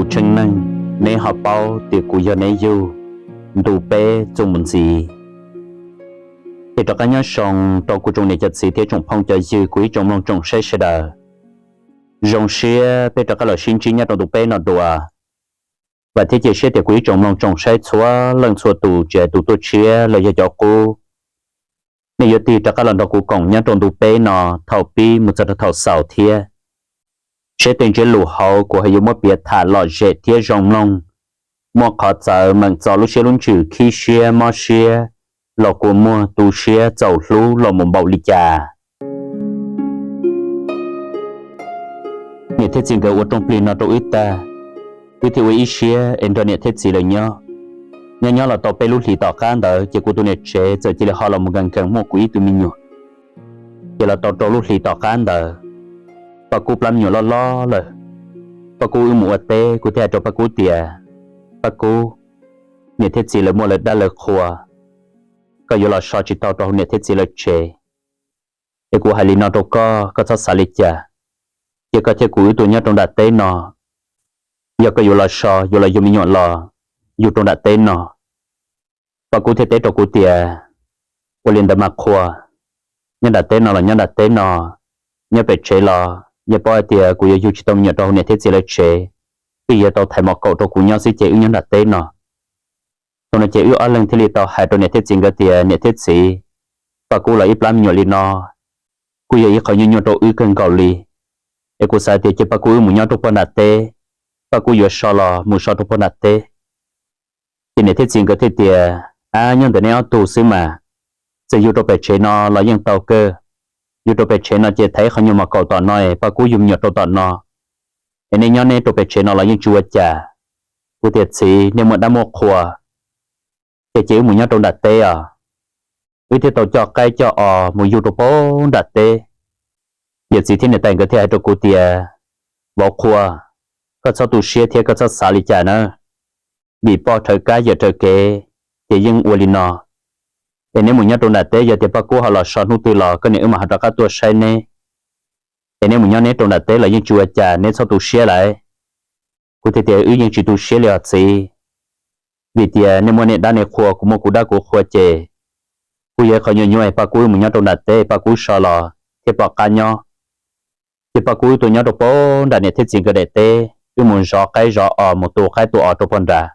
Tseeb neeg, neb ho paub tias kuv yog neb yug, ntu peb txuas mus ntxiv. Ces rov qab nyob zoo rau kuv tsoom niam cov txiv thiab tsoom phooj cov ywg, kuv ib tsoom mloog tsoom saib sawv daws. Zoo siab peb rov qab los sib ntsib nyob rau ntu peb no dua. Vam thiab cia siab tias kuv ib tsoom mloog tsoom saib txhua leej txhua tus, tsis hais tus tuaj tshiab los yog cov qub, nej yuav tig rov qab los nrog kuv koom nyob rau ntu peb no thaum pib mus txog rau thaum xaus thiab. Seb tej ntsiab lus hauv kuv ho yuav muab piav tham lom zem thiab zoo mloog, muaj qhov txawv meem txo lub siab lub ntsws khib siab mob siab los kua muag tu siab txaus hlub los mus npaum li cas. Niam thiab txiv nkawd ua rooj plig no rau wb tag, wb thiaj ua ib siab es nrog niam thiab txiv lawv nyob. Nyob nyob los tau peb lub hlis tom qab ntawd ces kuv tus niam tsev txawm cia li ho los mus nkees nkees muaj kuv ib tug me nyuam. Ces los tau rau lub hlis tom qab ntawd, Paj Kub plab me nyuam loj loj lawm. Paj Kub wb mus ua teb, kuv thiaj hais rau Paj Kub tias, Paj Kub, niam thiab txiv lawv muaj lawv dab lawv qhua, koj yuav los so tsis tau rau hauv niam thiab txiv lawv tsev. Es kuv hais li no rau koj, koj txhob xav li cas. Cia koj thiab kuv wb tuaj nyob rau nram teb no, yog koj yuav los so yuav los yug me nyuam los yug rau nram teb no. Paj Kub thiaj teb rau kuv tias, ua li ntawd mas qhua, nyob nram teb no los nyob nram teb no, nyob pem tsev los yog paub hais tias kuv yuav yug tsis tau me nyuam rau hauv niam thiab txiv lawv tsev, wb yuav tau thaiv mos kaum rau kuv nyob xwb ces wb nyob nram teb no. Thaum no ces wb ob leeg thiaj li tau hais rau niam thiab txiv nkawd tias, niam thiab txiv, Paj Kub los ib plab me nyuam li no kuj yog ib qho nyuaj nyuaj rau wb kawg nkaus li. Es kuv xav tias cia Paj Kub wb mus nyob rau puag nram teb, Paj Kub yuav so los mus so rau puag nram teb. Ces niam thiab txiv nkawd thiaj tias, ab, nyob ntawm neb ob tug xwb mas, txawm yug rau pem tsev no los yeej tau kawg. Yug rau pem tsev no ces thaiv ib qho nyuag mos kaum tom no es Paj Kub yug me nyuam rau tom no, es nej nyob neb rau pem tsev no los yeej tsis ua cas. Kuv tias, txiv, nej muaj dab muaj qhua, ces cia wb mus nyob rau nram teb os. Wb thiaj tau coj qaib coj os mus yug rau puag nram teb. Yawm txiv thiab niam tais nkawd thiaj hais rau kuv tias, vauv qhua, koj txhob tu siab thiab koj txhob xav li cas na, vim poj rhawv kab yawm rhawv kev ces yeej ua li no. Es neb mus nyob rau nram teb, yog tias Paj Kub ho los so hnub twg los koj niam wb mam ho rov qab tuaj saib neb. Es neb mus nyob neb rau nram teb los yeej tsis ua cas, neb txhob tu siab lawm. Kuv thiaj tias, wb yeej tsis tu siab li os txiv, vim tias nej muaj nej dab nej qhua, kuv muaj kuv dab kuv qhua ces kuj yog ib qho nyuaj nyuaj, Paj Kub wb mus nyob rau nram teb, Paj Kub so los thiaj pom qab nyob. Ces Paj Kub wb tuaj nyob rau puag nram niam thiab txiv nkawd daim teb, wb mus zov qaib zov os, mus tu qaib tu os rau puag nrad.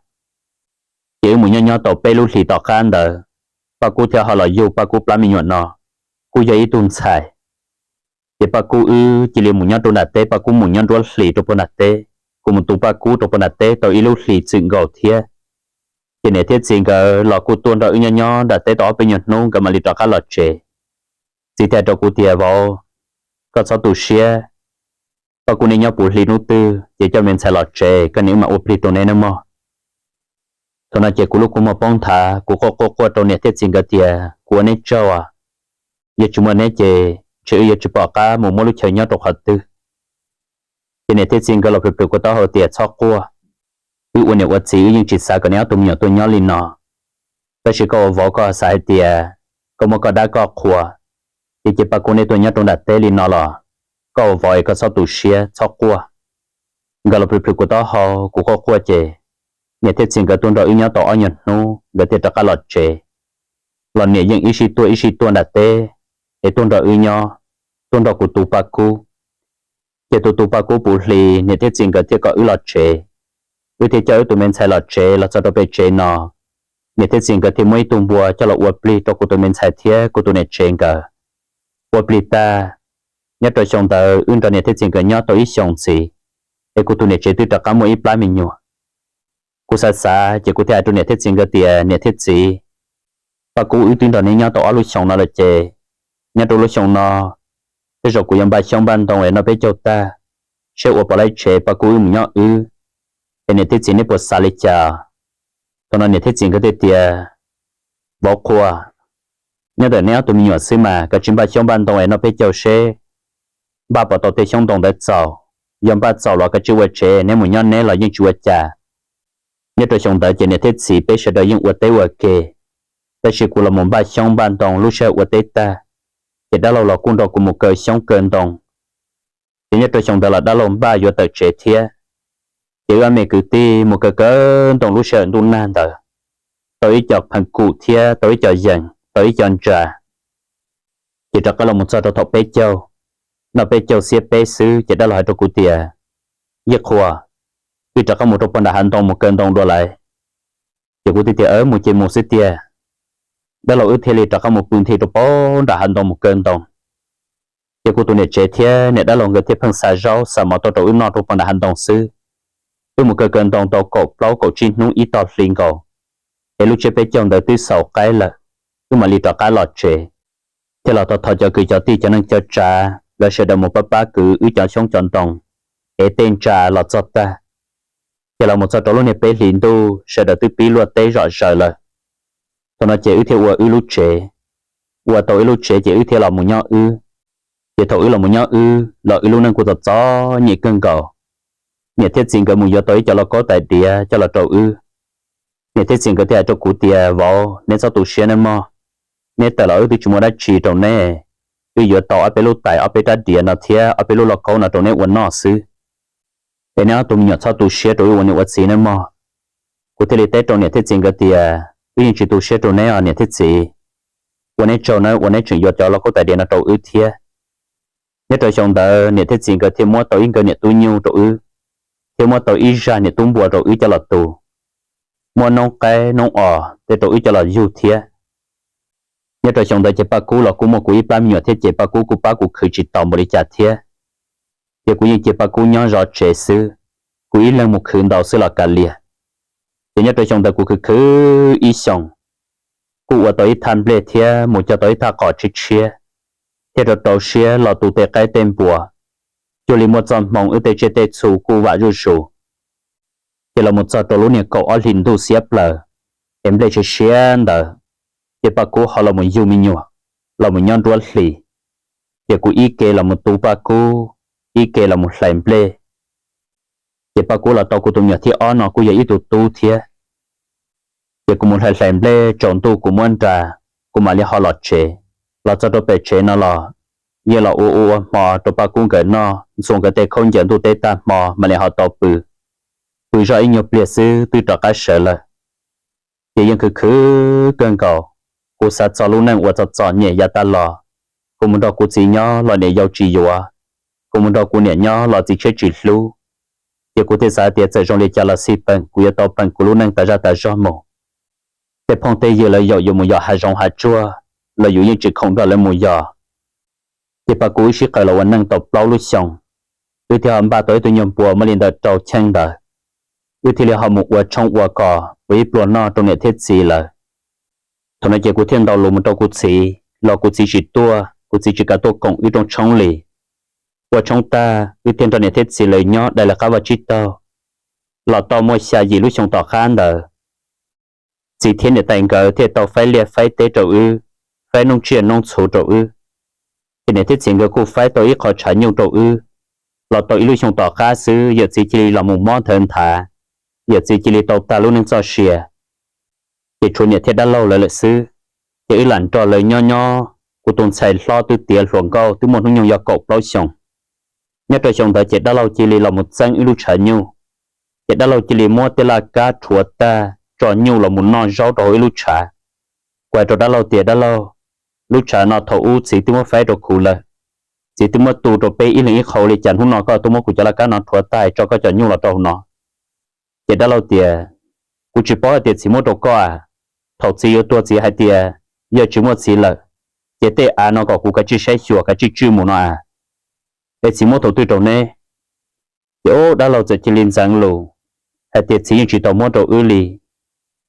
Ces wb mus nyob nyob tau peb lub hlis tom qab ntawd, Paj Kub thiaj ho los yug Paj Kub plab me nyuam no, kuj yog ib tug ntxhais. Ces Paj Kub wb cia li mus nyob rau nram teb, Paj Kub mus nyob nruab hlis rau puag nram teb, kuv mus tu Paj Kub rau puag nram teb tau ib lub hlis txwm nkaus thiab. Ces niam thiab txiv nkawd los kuj tuaj nrog wb nyob nyob nram teb tau ob peb nyuag hnub nkawd mam li rov qab los tsev. Txiv thiaj hais rau kuv tias, vauv, koj txhob tu siab, Paj Kub neb nyob puv hli hnub twg ces coj me ntxhais los tsev, koj niam wb mam ua plig rau neb nawb mog. Thaum no ces kuv lub kua muag poob nthav, kuv quaj quaj quaj rau niam thiab txiv nkawd tias, kuv ua neb tsaug, yog tsis muaj neb ces ntshe wb yuav tsis pom qab mus muab lub chaw nyob rau qhov twg. Ces niam thiab txiv nkawd los plhws plhws kuv taub hau tias, txhob quaj, wb ua niam ua txiv wb yeej tsis xav kom neb ob tug me nyuam tuaj nyob li no. Tab sis koj ua vauv koj xav hais tias koj muaj koj dab koj qhua, ces cia Paj Kub neb tuaj nyob rau nram teb li no los, koj ua vauv es koj txhob tu siab txhob quaj. Nkawd los plhws plhws kuv taub hau, kuv quaj quaj ces niam thiab txiv nkawd tuaj nrog wb nyob tau ob nyuag hnub nkawd thiaj rov qab los tsev. Los niam yeej ib sij tuaj ib sij tuaj nram teb, es tuaj nrog wb nyob, tuaj nrog kuv tu Paj Kub. Ces tu tu Paj Kub puv hli niam thiab txiv nkawd thiaj kom wb los tsev. Wb thiaj coj wb tus me ntxhais los tsev, los txog rau pem tsev no, niam thiab txiv nkawd thiaj muab ib tug npua coj los ua plig rau kuv tus me ntxhais thiab kuv tus niam tsev nkawd. Ua plig tag, nyob rau xyoo ntawd wb nrog niam thiab txiv nkawd nyob tau ib xyoos ntxiv, es kuv tus niam tsev twb rov qab muaj ib plab me nyuam. Kuv xav xav ces kuv thiaj hais rau niam thiab txiv nkawd tias, niam thiab txiv, Paj Kub wb twb nrog neb nyob tau ob lub xyoos no lawm ces, nyob rau lub xyoo no, tej zaum kuv yuav npaj xyoob npaj ntoo es noj peb caug tag, seb ua pov laib tsev Paj Kub wb mus nyob wb, es niam thiab txiv neb puas xav li cas? Thaum no niam thiab txiv nkawd thiaj tias, vauv qhua, nyob ntawm neb ob tug me nyuam xwb mas kav tsij npaj xyoob npaj ntoo es noj peb caug seb npaj puas tau tej xyoob ntoo ntawd txaus. Yog npaj txaus los kav tsij ua tsev, neb mus nyob neb los yeej tsis ua cas. Nyob rau xyoo ntawd ces niam thiab txiv peb sawv daws yeej ua teb ua ke, tab sis kuv los mus npaj xyoob npaj ntoo lub sij hawm ua teb tag, ces dab laug los kuj nrog kuv mus kaw xyoob kaw ntoo. Ces nyob rau xyoo ntawd los dab laug npaj yuav tawm tsev thiab. Ces wb ob me kwv tij mus kaw kaw ntoo lub sij hawm ntuj nag ntawd, tau ib co pheem kum thiab tau ib co yees, tau ib co ntsa. Ces rov qab los mus txog rau thaum peb caug, noj peb caug xiab peb xwb ces dab laug hais rau kuv tias, Yij Qhua, wb rov qab mus rau puag nram hav ntoo mus kaw ntoo dua lawm. Ces kuv thiaj tias, Mus ces mus xwb tiag. Dab laug wb thiaj li rov qab mus pw nthi rau puag nram hav ntoo mus kaw ntoo. Ces kuv tus niam tsev thiab niam dab laug nkawd thiaj pheej xa zaub xa mov tuaj rau wb noj rau puag nram hav ntoo xwb. Wb mus kaw kaw ntoo tau kaum plaub kaum tsib hnub ib tog hli nkaus, es lub tsiab peb caug ntawd twb xaus qaib lawm, wb mam li rov qab los tsev. Thiaj los thov thov cov kwv cov tij cov neej cov tsav lawv sawv daws mus pab pab kwv wb cov xyoob cov ntoo, es tej ntsa los txog tag. Ces los mus txog rau lub niag peb hlis ntuj sawv daws twb pib luaj teb zom zaws lawm. Thaum no ces wb thiaj ua wb lub tsev. Ua tau wb lub tsev ces wb thiaj los mus nyob wb. Ces thaum wb los mus nyob wb los wb lub neej kuj txom txom nyem kawg nkaus. Niam thiab txiv nkawd mus yuav tau ib co lauj kaub tais diav coj los rau wb. Niam thiab txiv nkawd thiaj hais rau kuv tias, Vauv, neb txhob tu siab nawb mog. Neb tawm los wb twb tsis muaj dab tsi rau neb. Wb yuav tau ob peb lub tais ob peb rab diav no thiab ob peb lub lauj kaub no rau neb ua noj xwb. Es neb ob tug me nyuam txhob tu siab rau wb ua niam ua txiv nawb mog. Kuv thiaj li teb rau niam thiab txiv nkawd tias, Wb yeej tsis tu siab rau neb os niam thiab txiv. Ua neb tsaug nawb uas neb tseem yuav cov lauj kaub tais diav no rau wb thiab. Nyob rau xyoo ntawd niam thiab txiv nkawd thiaj muab tau ib nkawm niam tub nyuj rau wb, thiab muab tau ib zaj niam tub npua rau wb coj los tu, muab noob qaib noob os tej rau wb coj los yug thiab. Nyob rau xyoo ntawd ces Paj Kub los kuj muaj kuv ib plab me nyuam thiab ces Paj Kub kuj pab kuv khwv tsis tau npaum li cas thiab. Ces kuv yeej cia Paj Kub nyob zov tsev xwb, kuv ib leeg mus khwv ntau xwb los kav liam. Ces nyob rau xyoo ntawd kuv khwv khwv ib xyoos, kuj ua tau ib thaj nplej thiab mus cog tau ib thaj qos tshiab tshiab, thiaj rau rau siab los tu tej qaib tej npua. Cuag li muaj txoj hmoo wb tej tsiaj tej txhu kuj vam zuj zus. Ces los mus txog rau lub niag kaum ob hlis ntuj xiab plaws, es nplej siav siab ntawd, ces Paj Kub ho los mus yug me nyuam, los mus nyob nruab hlis. Ces kuv ib ke los mus tu Paj Kub, ib ke los mus hlais nplej. Ces Paj Kub los tau kuv tus me nyuam thib ob no kuj yog ib tug tub thiab. Ces kuv mus hlais hlais nplej tsaus ntuj kuv muab nra, kuv mam li ho los tsev. Los txog rau pem tsev no los yeej los ua ua ua hmo rau Paj Kub nkawd noj, ntxhua nkawd tej khaub ncaws ntuj teb tag hmo mam li ho tau pw. Pw zoj ib nyuag pliag xwb twb rov qab sawv lawm. Ces yeej khwv khwv kawg nkaus, kuv xav txog lub neej uas txom txom nyem yav tas los. Kuv mus nrog kuv txiv nyob los niam yau tsis yuav, kuv mus nrog kuv niam nyob los txiv tshiab tsis hlub. Ces kuv thiaj xav tias txawm zoo li cas los xij peem kuv yuav tau peem kuv lub neej tas zaj tas zog mus. Tej phooj tej ywg lawv yaum yus mus yos hav zoov hav tsuag los yus yeej tsis khoom nrog lawv mus yos. Ces Paj Kub wb sib qawm los ua neej tau plaub lub xyoos, wb thiaj ho npaj tau ib tug nyuag npua muaj li ntawm rau cheej ntawd. Wb thiaj li ho mus ua tshoob ua kos ua ib pluag noj rau niam thiab txiv lawv. Thaum no ces kuv thiaj ntaus lus mus rau kuv txiv los kuv txiv tsis tuaj, kuv txiv tsis kam tuaj koom wb rooj tshoob li. Ua tshoob tag wb thiaj nrog niam thiab txiv lawv nyob dai lawv qab vaj tsib taug. Los tau muaj xya yim lub xyoo tom qab ntawd, txiv thiab niam tais nkawd thiaj tau faib liaj faib teb rau wb, faib noob tsiaj noob txhu rau wb. Ces niam thiab txiv nkawd kuj faib tau ib qho tshav nyuj rau wb. Los tau ib lub xyoo tom qab xwb yawm txiv cia li los mus mob nthawv nthav, yawm txiv cia li tau tag lub neej txoj sia. Ces tshuav niam thiab dab laug lawv lawm xwb. Ces wb lam nrog lawv nyob nyob, kuv tus ntxhais hlob twb tiav hluas nkauj twb muaj hnub nyoog yog kaum plaub xyoos. Nyob rau xyoo ntawd ces dab laug cia li los mus txeeb wb lub tshav nyuj. Ces dab laug cia li muab tej laj kab rhuav tag tso nyuj los mus noj zaub rau hauv wb lub tshav. Kuv hais rau dab laug tias, Dab laug, lub tshav no thaum ub txiv twb muab faib rau kuv lawm. Txiv twb muab tu rau peb ib leeg ib qho, ua li cas hnub no koj tuaj muab kuv cov laj kab no rhuav tag tso koj cov nyuj los rau hauv no? Ces dab laug tias, Kuv tsis paub hais tias txiv muab rau koj a. Thaum txiv yuav tuag txiv hais tias yog tsis muaj txiv lawm, ces tej av no kom kuv kav tsij saib xyuas kav tsij tswj mus no a. Es txiv muab thaum twg rau neb? Ces ub, dab laug txawm cia li ntxeev lus hais tias, Txiv yeej tsis tau muab rau wb li.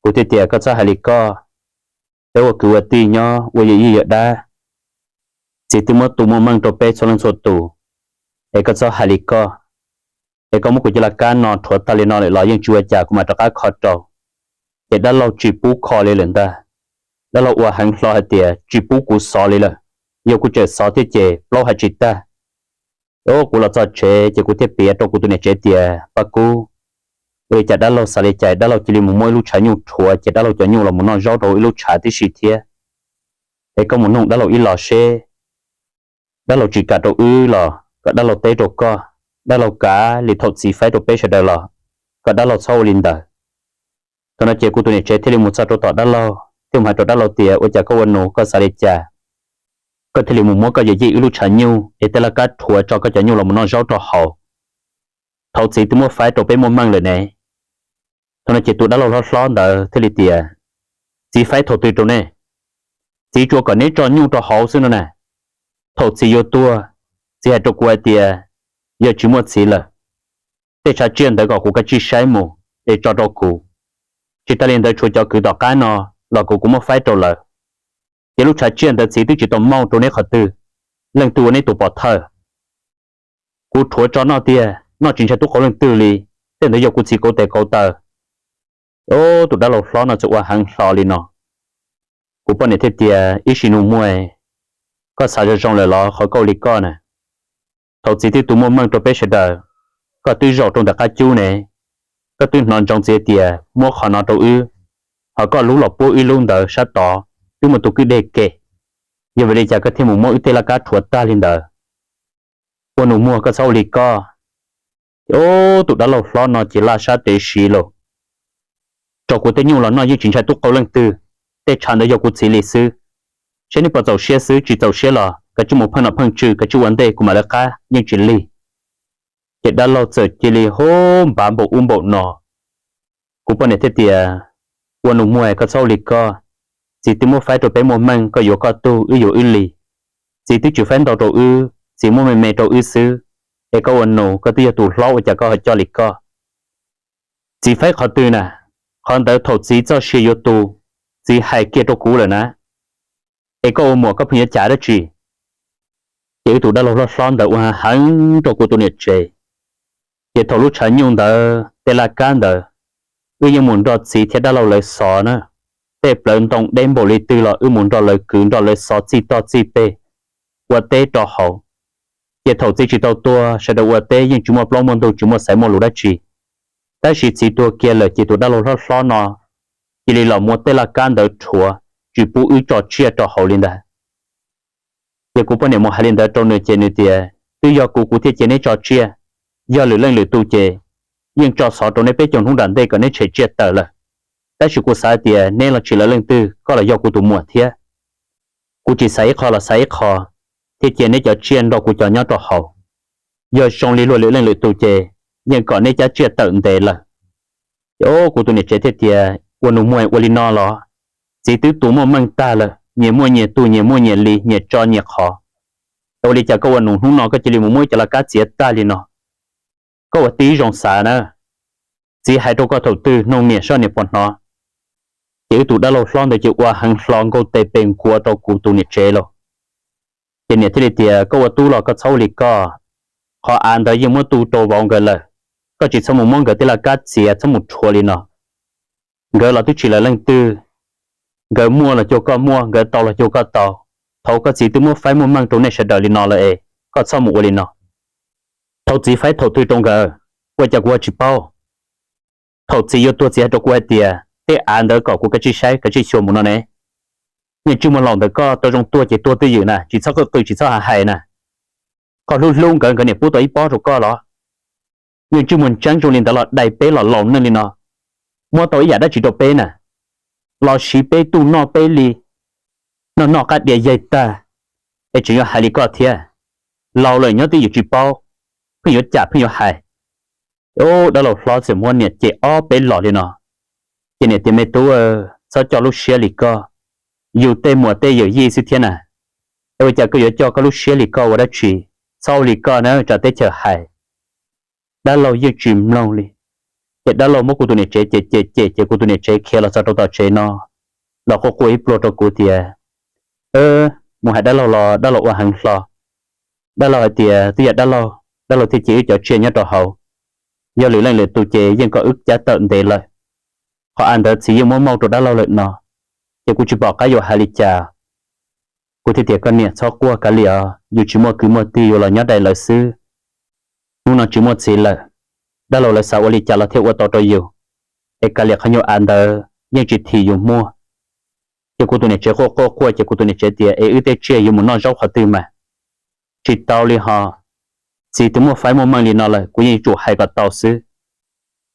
Kuv thiaj tias, Koj txhob hais li koj, peb ua kwv ua tij nyob ua yawm yij yawm dab, txiv twb muab tu muaj meej rau peb txhua leej txhua tus, es koj txhob hais li koj. Es koj muab kuv cov laj kab no rhuav tag li no lawm los yeej tsis ua cas, kuv mam rov qab kho rau. Ces dab laug tsis pub kho li lawm ntag. Dab laug ua heev hlo hais tias, Tsis pub kuv xov li lawm, yog kuv tseem xov thiab ces plaub hais tsis tag. Ub, kuv los txog tsev ces kuv thiaj piav rau kuv tus niam tsev tias, Paj Kub, ua li cas dab laug xav li cas dab laug cia li mus muab ib lub tshav nyuj rhuav ces dab laug cov nyuj los mus noj zaub rau hauv ib lub tshav tib si thiab. Es koj mus nug dab laug ib los seb dab laug tsis kam rau wb los kom dab laug teb rau koj. Dab laug kav li thaum txiv faib rau peb sawv daws los kom dab laug txhob ua li ntawd. Thaum no ces kuv tus niam tsev thiaj li mus txog rau tom dab laug thiaj mus hais rau dab laug tias, Ua cas koj ua nus, koj xav li cas? Koj thiaj li mus muab koj yawm yij wb lub tshav nyuj es tej laj kab rhuav tso koj cov nyuj los mus noj zaub rau hauv. Thaum txiv twb muab faib rau peb muaj meej lawm ne. Thaum no ces tus dab laug hlob hlob ntawd thiaj li tias, Txiv faib thaum twg rau nej? Txiv tsuas kom neb tso nyuj rau hauv xwb no na. Thaum txiv yuav tuag, txiv hais rau kuv hais tias, Yog tsis muaj txiv lawm, tej tshav tsiaj ntawd kom kuv kav tsij saib mus es tso rau kuv. Tsis tas li ntawd tshuav cov kwv tom qab no los kuv kuv muab faib rau lawv. Ces lub tshav tsiaj ntawd txiv twb tsis tau maub rau neb qhov twg, leej twg ua neb tus pov thawj. Kuv rhuav tso noj tiag, noj tsis ntshai tub qau leej twg li. Tej ntawd yog kuv txiv kauv tes kauv taw. Tus dab laug hlob no txawm ua heev hlo li no. Kuv poj niam thiaj tias, Ib sim nus muag, koj xav zoo zoo lawm los qhov koj ua li koj na? Thaum txiv twb tu muaj meej rau peb sawv daws, koj twb zaum rau ntawm qab cub ne, koj twb hnov ntsoov txiv tias muab qhov no rau wb, ho koj lub los puab wb lub ntawd sab tod twb muaj tus kwj deg kem. Yog vim li cas koj thiaj mus muab wb tej laj kab rhuav tag li ntawd? Ua nus muag, koj txhob ua li koj. Ces tus dab laug hlob no ces laj sab tes siv los, Rau kuv tej nyuj los noj yeej tsis ntshai tub qau leej twg. Tej tshav ntawd yog kuv txiv li xwb. Saib neb puas txaus siab xwb, tsis txaus siab los kav tsij mus pheej nom pheej tswv, kav tsij ua ntej, kuv mam li qab, yeej tsis lig. Ces dab laug txawm cia li hu npav npaum ub npaum no. Kuv poj niam thiaj tias, Ua nus muag, koj txhob ua li koj. Txiv twb muab faib rau peb muaj meej, koj yuav koj tug, wb yuav wb li. Txiv twb tsis faib ntau rau wb, txiv muab me me rau wb xwb. Es koj ua nus, koj twb yog tus hlob, ua cas koj ho coj li koj? Txiv faib qhov twg na? Qhov ntawd thaum txiv txoj sia yuav tu, txiv hais kiag rau kuv lawm na. Es koj ua muam koj pheej yuav cas dab tsi? Ces wb tus dab laug hlob hlob ntawd ua heev rau kuv tus niam tsev. Ces thaum lub tshav nyuj ntawd tej laj kab ntawd, wb yeej mus nrog txiv thiab dab laug lawv xov na. Tej plawv ntoo deb npaum li twg los wb mus nrog lawv kwv nrog lawv xov txij toj txij peg, ua teb rau hauv. Ces thaum txiv tsis tau tuag, sawv daws ua teb yeej tsis muaj plaub muaj ntug, tsis muaj xaiv muaj lus dab tsi. Tab sis txiv tuag kiag lawm ces tus dab laug hlob hlob no cia li los muab tej laj kab ntawd rhuav, tsis pub wb tso tsiaj rau hauv li ntag. Ces kuv poj niam mus hais li ntawd rau nws ces nws tias, Twb yog kuv, kuv thiaj cia neb tso tsiaj. Yog lwm leej lwm tus ces yeej tso xov rau neb peb caug hnub nram ntej kom neb tshem tsiaj tawm lawm. Tab sis kuv xav tias neb los tsis lawv leej twg, koj los yog kuv tus muam thiab. Kuv tsis xav ib qho los xav ib qho, thiaj cia neb cov tsiaj nrog kuv cov nyob rau hauv. Yog zoo li luag lwm leej lwm tus ces yeej kom neb cab tsiaj tawm ntev lawm. Ces kuv tus niam tsev thiaj tias, Ua nus muag, ua li no los? Txiv twb tu muaj meej tag lawm, nyias muaj nyias tug, nyias muaj nyias li, nyias tso nyias qhov. Ua li cas koj ua nus hnub no koj cia li mus muab cov laj kab txiav tag li no? Koj ua tib zoo xav na. Txiv hais rau koj thaum twg, noog niam soj niam puas hnov. Ces wb tus dab laug hlob ntawd ces ua heev hlo, nkaug tes pes nkuav rau kuv tus niam tsev lawm. Ces niam thiaj li tias, Koj ua tub los koj txhob ua li koj. Qhov av ntawd yeej muab tu rau vauv nkawd lawm, koj tsis txhob mus muab nkawd tej laj kab txiav, txhob mus rhuav li no. Nkawd los twb tsis lawv leej twg, nkawd muaj los cuag koj muaj, nkawd tau los cuag koj tau. Thaum koj txiv twb muab faib muaj meej rau nej sawv daws li no lawm es koj txhob mus ua li no. Thaum txiv faib thaum twg rau nkawd, ua cas kuv ho tsis paub? Thaum txiv yuav tuag txiv hais rau kuv hais tias, Tej av ntawd kom kuv kav tsij saib, kav tsij xyuas mus no ne. Yeej tsis muaj laus ntawm koj, tau zoo tuag ces tuag twj ywm na, tsis txhob qw qw, tsis txhob hais hais na. Koj hlub hlub nkawd, nkawd niam pub tau ib pob rau koj los? Yeej tsis muaj ntseeb zoo li ntawd los dai peb los laus neej li no, muab tau ib yam dab tsi rau peb na? Los siv peb tug noj peb li, noj noj qab diav yaig tag, es tseem yuav hais li koj thiab. Laus lawm nyob twj ywm tsis paub, pheej yuav cam pheej yuav hais. Dab laug hlob txawm muab niam cem ob peb los li no. Ces niam tias, Me tub, txhob coj lub siab li koj, yus tej muam tej yawm yij xwb thiab na. Es ua cas koj yuav coj koj lub siab li koj ua dab tsi? Txhob ua li koj na, tsam teb chaws hais. Dab laug yeej tsis mloog li. Ces dab laug muab kuv tus niam tsev cem cem cem ces kuv tus niam tsev khiav los txog rau tom tsev no, los quaj quaj ib pluag rau kuv tias, Mus hais dab laug los dab laug ua heev hlo. Dab laug hais tias twb yog dab laug, dab laug thiaj cia wb cov tsiaj nyob rau hauv. Yog lwm leej lwm tus ces yeej kom wb cab tawm ntev lawm. Qhov av ntawd txiv yeej muab maub rau dab laug lawm no, ces kuv tsis pom qab yuav hais li cas. Kuv thiaj tias, Koj niam, txhob quaj, kav liam os, yus tsis muaj kwv muaj tij, yuav los nyob dai lawv xwb. Hnub no tsis muaj txiv lawm, dab laug lawv xav ua li cas los thiaj ua tau rau yus. Es kav liam, qhov nyuag av ntawd yeej tsis thim yus muaj. Ces kuv tus niam tsev quaj quaj quaj ces kuv tus niam tsev tias, Es wb tej tsiaj yuav mus noj zaub qhov twg mas? Tsis tau li ho, txiv twb muaj faib muaj meej li no lawm, kuv yeej yuav tsum hais kom tau xwb.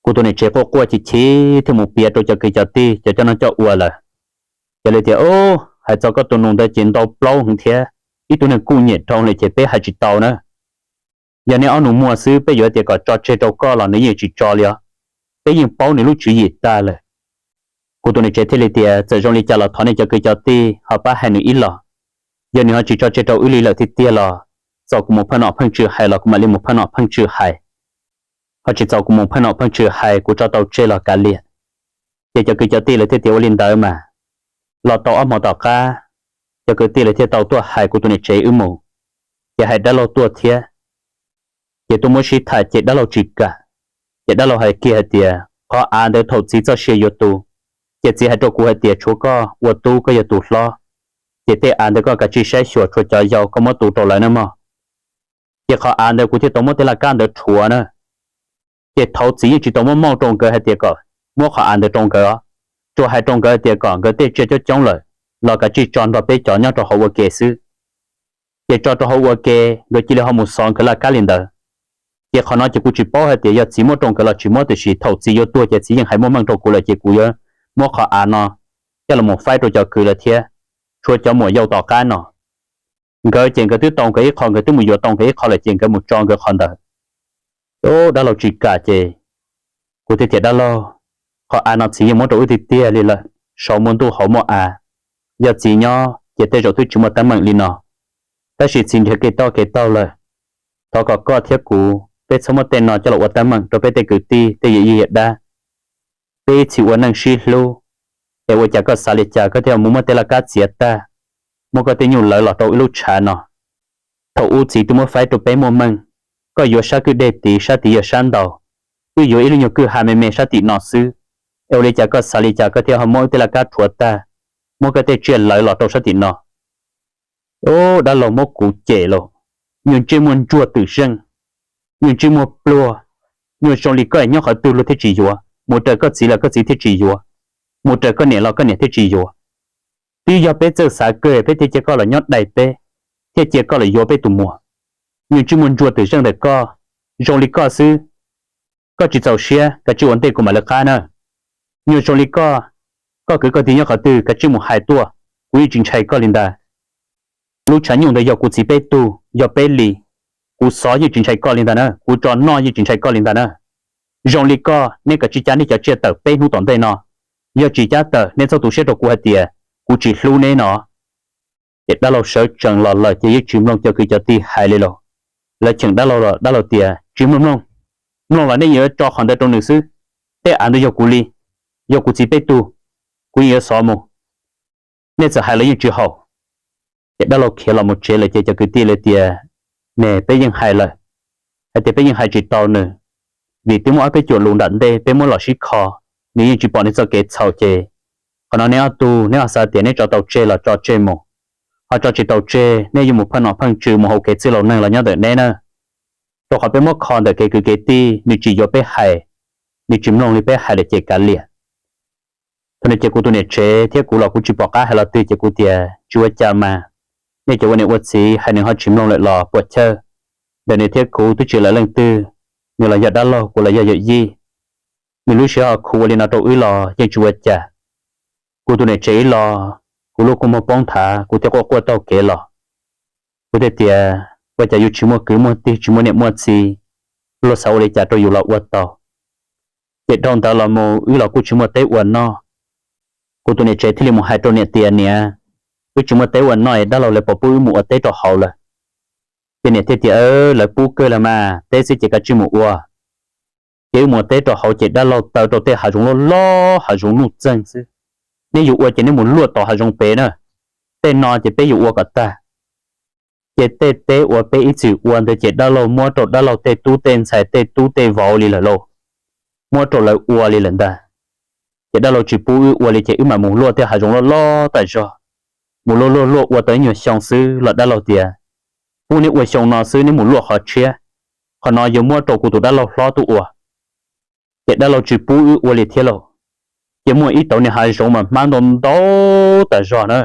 Kuv tus niam tsev quaj quaj chim chim thiaj mus piav rau cov kwv cov tij cov coj noj coj ua lawm. Ces li tias, Ub, hais txog koj tus nus ntawd ces ntau plaub heev thiab, ib tug neeg kuj nyiam dhau li ces peb hais tsis tau na. Yog neb ob nus muag xwb peb yuav tias kom tso tseg rau koj los nws yeej tsis tso li os. Peb yeej paub nws lub tswv yim tag lawm. Kuv tus niam tsev thiaj li tias, Txawm zoo li cas los thov nej cov kwv cov tij ho pab hais nws ib los. Yog nws ho tsis tso tseg rau wb li lawm tiag tiag los, txaus kuv mus pheej nom pheej tswv hais los kuv mam li mus pheej nom pheej tswv hais. Ho tsis txaus kuv mus pheej nom pheej tswv hais kuv tso tau tseg los kav liam. Ces cov kwv cov tij lawv thiaj tias ua li ntawd mas. Los tau ob hmo tom qab, cov kwv tij lawv thiaj tau tuaj hais kuv tus niam tsev wb mus, ces hais dab laug tuaj thiab. Ces tuaj muab sib tham ces dab laug tsis kam. Ces dab laug hais kiag hais tias, Qhov av ntawd thaum txiv txoj sia yuav tu, ces txiv hais rau kuv hais tias, Tshuav koj ua tub, koj yog tus hlob, ces tej av ntawd koj kav tsij saib xyuas tshuav cov yau koj muab tu rau lawv na mog. Ces qhov av ntawd kuv thiaj tau muab tej laj kab ntawd rhuav na. Ces thaum txiv yeej tsis tau muab mauj rau nkawd hais tias kom muab qhov av ntawd rau nkawd os, tsuas hais rau nkawd hais tias kom nkawd tej tsiaj coob coob lawm los kav tsij tso nrog peb cov nyob rau hauv ua ke xwb. Ces tso rau hauv ua ke, nkawd cia li ho mus xov nkawd laj kab li ntawd. Ces qhov no ces kuv tsis paub hais tias yog txiv muab rau nkawd los tsis muab, tiam sis thaum txiv yuav tuag ces txiv yeej hais muaj meej rau kuv lawm ces kuv yuav muab qhov av no coj los faib rau cov kwv lawv thiab. Tshuav cov muam yau tom qab no, nkawd ces nkawd twb tau nkawd ib qho, nkawd twb mus yuav tau nkawd ib qho lawm ces nkawd mus tso nkawd qhov ntawd. Ub, dab laug tsis kam ces kuv thiaj tias, Dab laug, qhov av no txiv yeej muab rau wb tiag tiag li lawm, saum muaj ntuj hauv muaj av. Yog txiv nyob ces tej zaum twb tsis muaj teeb meem li no. Tab sis txiv nrhiav kev toj kev taug lawm. Thov kom koj thiab kuv peb txhob muab tej no coj los ua teeb meem rau peb tej kwv tij tej yawm yij yawm dab. Peb ib txhis ua neej sib hlub, es ua cas koj xav li cas koj thiaj mus muab tej laj kab txiav tag, muab koj tej nyuj lawv los rau ib lub tshav no. Thaum ub txiv twb muab faib rau peb muaj meej, koj yuav sab kwj dej tid, sab tid yog sab ntaus, wb yuav ib lub nyuag kwj ha me me sab tim no xwb, es ua li cas koj xav li cas koj thiaj ho muab wb tej laj kab rhuav tag, muab koj tej tsiaj lawv los rau sab tim no. Ub, dab laug muab kuv cem lauj, nyuag ntsej muag ntsuag twm zeej, nyuag ntsej muag pluag, nyuag zoo li koj es nyob qhov twg luag thiaj tsis yuav, mus raws koj txiv los koj txiv thiaj tsis yuav, mus raws koj niam los koj niam thiaj tsis yuav. Twb yog peb txawj xav kawg peb thiaj cia koj los nyob dai peb, thiaj cia koj los yuav peb tus muam. Nyuag ntsej muag ntsuag twm zeej ntawm koj, zoo li koj xwb, koj tsis txaus siab kav tsij ua ntej kuv mam li qab na. Nyuag zoo li koj, koj kwv koj tij nyob qhov twg kav tsij mus hais tuaj, kuv yeej tsis ntshai koj li ntag. Lub tshav nyuj ntawd yog kuv txiv peb tug, yog peb li, kuv xov yeej tsis ntshai koj li ntag na, kuv tso noj yeej tsis ntshai koj li ntag na. Zoo li koj neb kav tsij cab neb cov tsiaj tawm peb hnub tom ntej no, yog tsis cab tawm neb txhob tu siab rau kuv hais tias kuv tsis hlub neb no. Ces dab laug sawv tsees los lawm ces yeej tsis mloog cov kwv cov tij hais li lawm. Lawv cheem dab laug los dab laug tias, Tsis mloog, mloog, mloog los nej yuav tso qhov ntawd rau nws xwb. Tej av ntawd yog kuv li, yog kuv txiv peb tug, kuv yeej yuav xov mus. Nej txawm hais los yeej tsis haum. Ces dab laug khiav los mus tsev lawm ces cov kwv tij lawv tias, Ne, peb yeej hais lawm hais tias peb yeej hais tsis tau nws, vim twb muaj ob peb cuam lus nram ntej peb muab los sib kho, nws yeej tsis pom nws txoj kev txhaum ces qhov no neb ob tug neb ho xav tias neb tso tau tseg los tso tseg mus, ho tso tsis tau tseg neb yuav mus pheej nom pheej tswv mus hauv kev txwj laus neeg los nyob ntawm neb na. Rau qhov peb muab kho ntawm kev kwv kev tij, nws tsis yuav peb hais, nws tsis mloog li peb hais lawm ces kav liam. Thaum no ces kuv tus niam tsev thiab kuv los kuv tsis pom qab hais los twg ces kuv tias, Tsis ua cas mas, nej cov ua niam ua txiv hais nws ho tsis mloog lawm los puas chawj. Ntawm nws thiab kuv twb tsis lawv leej twg, nws los yog dab laug kuv los yog yawm yij. Nws lub siab ho khuv ua li no rau wb los yeej tsis ua cas. Kuv tus niam tsev ib los, kuv lub kua muag poob nthav kuv thiaj quaj quaj taug kev los. Kuv thiaj tias, Ua cas yus tsis muaj kwv muaj tij tsis muaj niam muaj txiv, luag xav ua li cas rau yus los ua tau. Ces dhau ntawd los mus wb los kuj tsis muaj teb ua noj. Kuv tus niam tsev thiaj li mus hais rau niam tias, Niam, wb tsis muaj teb ua noj es dab laug lawv puas pub wb mus ua teb rau hauv lawm? Ces niam thiaj tias, Lawv pub kawg lawm mas, teb xwb ces kav tsij mus ua. Ces wb mus ua teb rau hauv ces dab laug taw rau tej hav zoov loj loj, hav zoov nuj txeeg xwb. Neb yuav ua ces neb mus luaj tau hav zoov pem na, tej no ces peb yuav ua kom tag. Ces tej teb uas peb ib txwm ua ntawd ces dab laug muab rau dab laug tej tub tej ntxhais tej tub tej vauv li lawm lauj, muab rau lawv ua li lawm ntag. Ces dab laug tsis pub wb ua li ces wb mam mus luaj tej hav zoov loj loj tas zog. Mus luaj luaj luaj ua tau ib nyuag xyoo xwb los dab laug tias, Pub neb ua xyoo no xwb, neb mus luaj qhov tshiab, qhov no yuav muab rau kuv tus dab laug hlob tuaj ua. Ces dab laug tsis pub wb ua li thiab lauj. Ces muaj ib tauv niag hav zoov mas hmab ntau ntau tas zog na,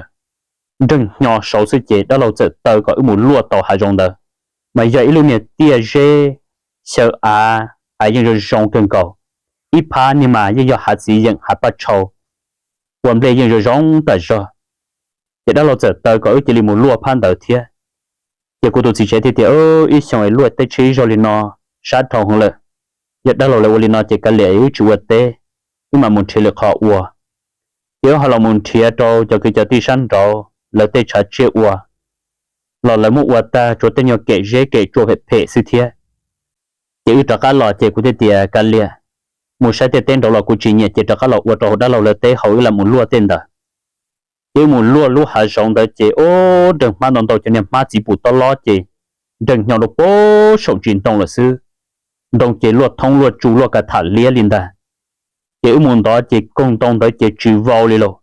nreeg hnyo saud xwb ces dab laug txawm taw kom wb mus luaj tau hav zoov ntawd, mas yog ib lub niag tiaj zeb xyaw av, av yeej zoo zoo kawg nkaus. ib phab niag mas yeej yog hav txiv yeem hav paj tshau, ua nplej yeej zoo zoo tas zog. Ces dab laug txawm taw kom wb cia li mus luaj phab ntawd thiab. Ces kuv tus txiv tsev thiaj tias, Ib xyoos luaj teb tsheb ib zaug li no sab dhau heev lawm, yog dab laug lawv ua li no ces kav liam wb tsis ua teb, wb mam mus nrhiav lwm qhov ua. Ces wb ho los mus nrhiav rau cov kwv cov tij sab nraud lawv tej tshav tsiaj ua los lawv muab ua tag, tsuas tej nyuag kem zeb kem tsua phem phem xwb thiab. Ces wb rov qab los ces kuv thiaj tias, Kav liam, mus saib tej teb nraud los kuv tsis nyiam, ces rov qab los ua rau hauv dab laug lawv teb hauv, wb lam mus luaj tej ntawd. Ces wb mus luaj lub hav zoov ntawd ces ua nreeg hmab ntau ntau, cov niag hmab txiv pum tob lob ces nreeg hnyo rau puag saum ntsis ntoo lawm xwb. Ntoo ces luaj thoob luaj tsu luaj ka tham liab li ntag. Ces wb mus ntov ces koog ntoo ntawd ces tsis vau li lauj.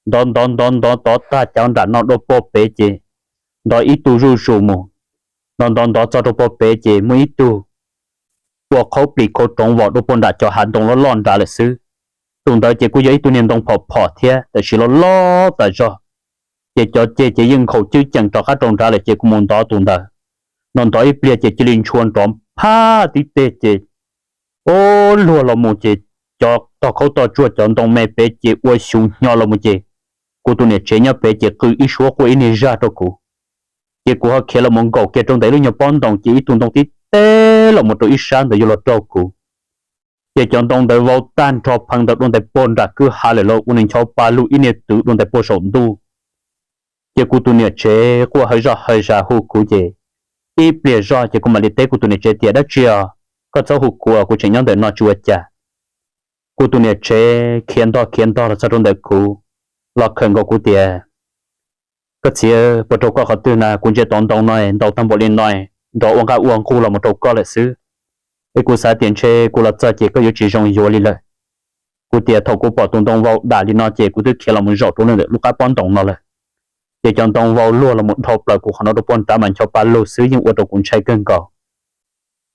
Ntov ntov ntov ntov tov tag cov nram no dua puag pem ces ntov ib tug zuj zus mus. Ntov ntov ntov txog rau puag pem ces muaj ib tug ua qhaub plis khau roov vos dua puag nram cov hav ntoo loj loj nrad lawm xwb. Tus ntawd ces kuj yog ib tug niag ntoo phom phom thiab tab sis loj loj tas zog. Ces cov ceg ces yeej nkhaus cwb cees rov qab rau nrad lawm ces kuv mus ntov tus ntawd. Ntov ntov ib pliag ces cia li ntshua nrov phaj tib teg ces ua luag los mus ces cov tog khaub tog tsuag cov ntoo me pem ces ua xyuv hnyo los mus ces kuv tus niam tsev nyob pem ces qw ib suab quaj ib niag zaj rau kuv. Ces kuv ho khiav los mus nkaum kiag rau ntawm ib lub nyuag pob ntoo ces ib tug ntoo tib teb los mus rau ib sab ntawd yuav los raug kuv. Ces cov ntoo ntawd vau tag nrho pheev ntawd dua ntais puag nram kwj ha lawm lauj, ua nws ncho pa lug ib niag twv dua ntais puag saum ntuj. Ces kuv tus niam tsev quaj hawv zoj hawv zas hu kuv ces ib pliag zoj ces kuv mam li teb kuv tus niam tsev tias, Dab tsi os, koj txhob hu kuv, kuv tseem nyob ntawm no tsis ua cas. Kuv tus niam tsev khiav ntog khiav ntog los txog rau ntawm kuv, los khawm nkaus kuv tias, Koj txiv, puas raug koj qhov twg na? Kuv ntsia tov ntoo no ntau tag npaum li no, nrov ua nqaj ua nqug los mus rau koj lawm xwb. Es kuv xav tias ntshe kuv los txog ces koj yuav tsis zoo yuav li lawm. Kuv tias thaum kuv pom tus ntoo vau dam li no ces kuv twb khiav los mus zaum rau ntawm lub qab pob ntoo no lawm. Ces cov ntoo vau luag los mus dhau plaws kuv qhov no rau puag nrad mas ncho pa lug xwb yeej ua rau kuv ntshai kawg nkaus.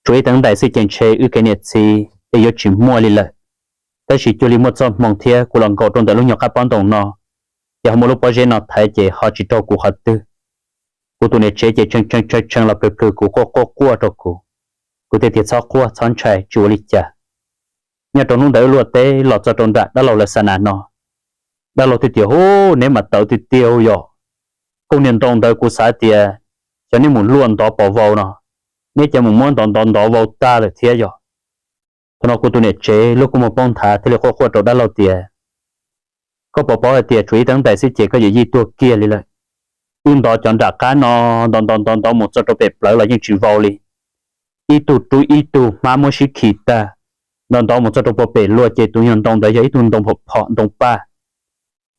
Tshuav ib teev ntais xwb ces ntshe wb kev niam txiv es yuav tsis muaj li lawm. Tab sis cuag li muaj txoj hmoo thiab kuv los nkaum rau ntawm lub nyuag qab pob ntoo no, ces ho muaj lub pob zeb no thaiv ces ho tsis raug kuv qhov twg. Kuv tus niam tsev ces tshee tshee tshee los plhws plhws kuv quaj quaj quaj rau kuv. Kuv thiaj tias, Txhob quaj txhob ntshai, tsis ua li cas. Nyob rau hnub ntawd wb luaj teb los txog rau nram dab laug lawv xa nas no, dab laug thiaj tias, Hub, neb mas tawv tiag tiag yom. Kooj niag ntoo ntawd kuv xav tias xyov neb mus luaj ntov pos vau no, neb cov mus muab ntov ntov ntov vau tag lawm thiab yom. Thaum no kuv tus niam tsev lub kua muag poob nthav thiaj li quaj quaj rau dab laug tias, Koj puas paub hais tias tshuav ib teev ntais xwb ces koj yawm yij tuag kiag li lawm. Wb ntov cov nram qab no, ntov ntov ntov ntov mus txog rau pem plawv los yeej tsis vau li. Ib tug rub ib tug, hmab muab sib khi tag, ntov ntov mus txog rau puag pem luaj ces tus nyuag ntoo ntawd yog ib tug ntoo phom phom ntoo paj.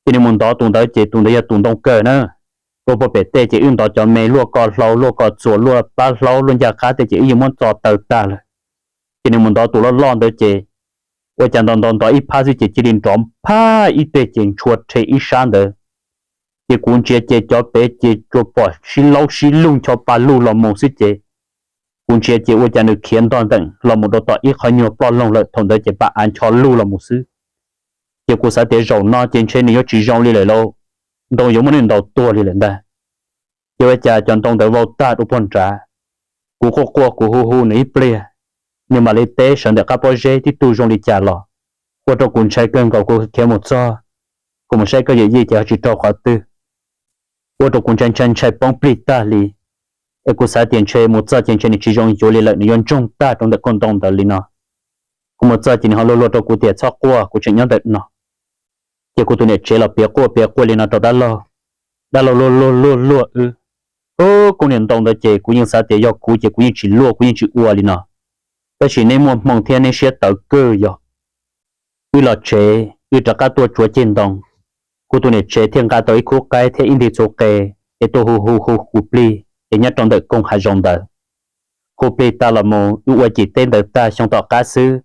Ces nws mus ntov tus ntawd ces tus ntawd yog tus ntoo kawg na. Rau puag pem tej ces wb ntov cov me luaj ko hlau luaj ko txuas luaj plab hlaub luaj ncaj qab tej ces wb yeej muab txo taw tag lawm. Ces nws mus ntov tus loj loj ntawd ces ua cas ntov ntov ntov ib phab xwb ces cia li nrov phaj ib teg ces ntshua rhe ib sab ntawd. Ces kuv ntsia ces cov pem ces tsuas pom sib laub sib lug ncho pa lug los mus xwb ces kuv ntsia ces ua cas nws khiav ntog nteem los mus rau tom ib qhov nyuag ploj loog lawm, thaum ntawd ces pab av ncho lug los mus xwb. Ces kuv xav tias zaum no ces ntshe nws yuav tsis zoo li lawm lauj, ntoo yuav muab nws ntaus tuag li lawm ntag. Ces ua cas cov ntoo ntawd vau tag rau puag nrad, kuv quaj quaj kuv hu hu nws ib pliag, nws mam li teb sawv ntawm qab pob zeb tib tug zoo li cas los, ua rau kuv ntshai kawg nkaus kuv khiav mus txog, kuv mus saib koj yawm yij ces ho tsis raug qhov twg. Ua rau kuv ntshai ntshai ntshai poob plig tag li, es kuv xav tias ntshe mus txog ces ntshe nws tsis zoo yuav li lawm, nws yuav ntsoog tag rau ntawm kooj ntoo ntawd li no. Kuv mus txog ces nws ho luag luag rau kuv tias txhob quaj, kuv tseem nyob ntawm no. Ces kuv tus niam tsev los piav quaj piav quaj li no rau dab laug, dab laug luag luag luag luag wb. Ub, kooj niam ntoo ntawd ces kuv yeej xav tias yog kuv ces kuv yeej tsis luaj kuv yeej tsis ua li no, tab sis neb muaj hmoo thiab neb siab tawv kawg yog. Wb los tsev wb rov qab tuaj tsuav ceg ntoo, kuv tus niam tsev thiaj nqa tau ib khub qaib thiab ib ntig txhuv qe es tuaj hu hu hu kuv plig es nyob rau ntawm koog hav zoov ntawd. Hu plig tag los mus wb ua cim teb ntawd tag xyoo tom qab xwb,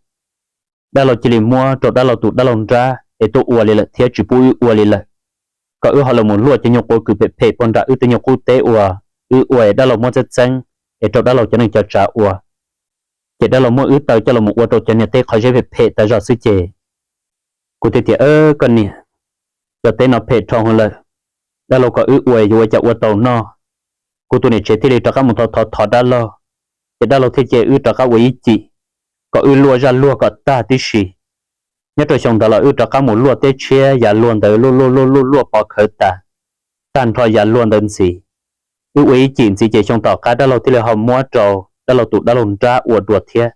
dab laug cia li muab rau dab laug tus dab laug nrab es tuaj ua li lawm thiab tsis pub wb ua li lawm, kom wb ho los mus luaj cov nyuag quav kws phem phem puag nram wb tej nyuag qub teb ua, wb ua es dab laug muab txeeb txeeb es rau dab laug cov neej cov tsav ua. Ces dab laug muab wb taw coj los ua rau cov niag teb qhov zeb phem phem tas zog xwb ces kuv thiaj tias, Koj niam, cov teb no phem dhau lawm, dab laug kom wb ua yuav ua cas ua tau noj. Kuv tus niam tsev thiaj li rov qab mus thov thov thov dab laug, ces dab laug thiaj cia wb rov qab ua ib cim, kom wb luaj zaj luag kom tag tib si. Nyob rau xyoo ntawd los wb rov qab mus luaj teb tshiab yav luag ntawd luaj luaj luaj luaj luaj pov khawv tas, tag nrho yav luag ntawd ntxiv. Wb ua ib cim ntxiv ces xyoo tom qab dab laug thiaj li ho muab rau dab laug tus dab laug nrab ua dua thiab.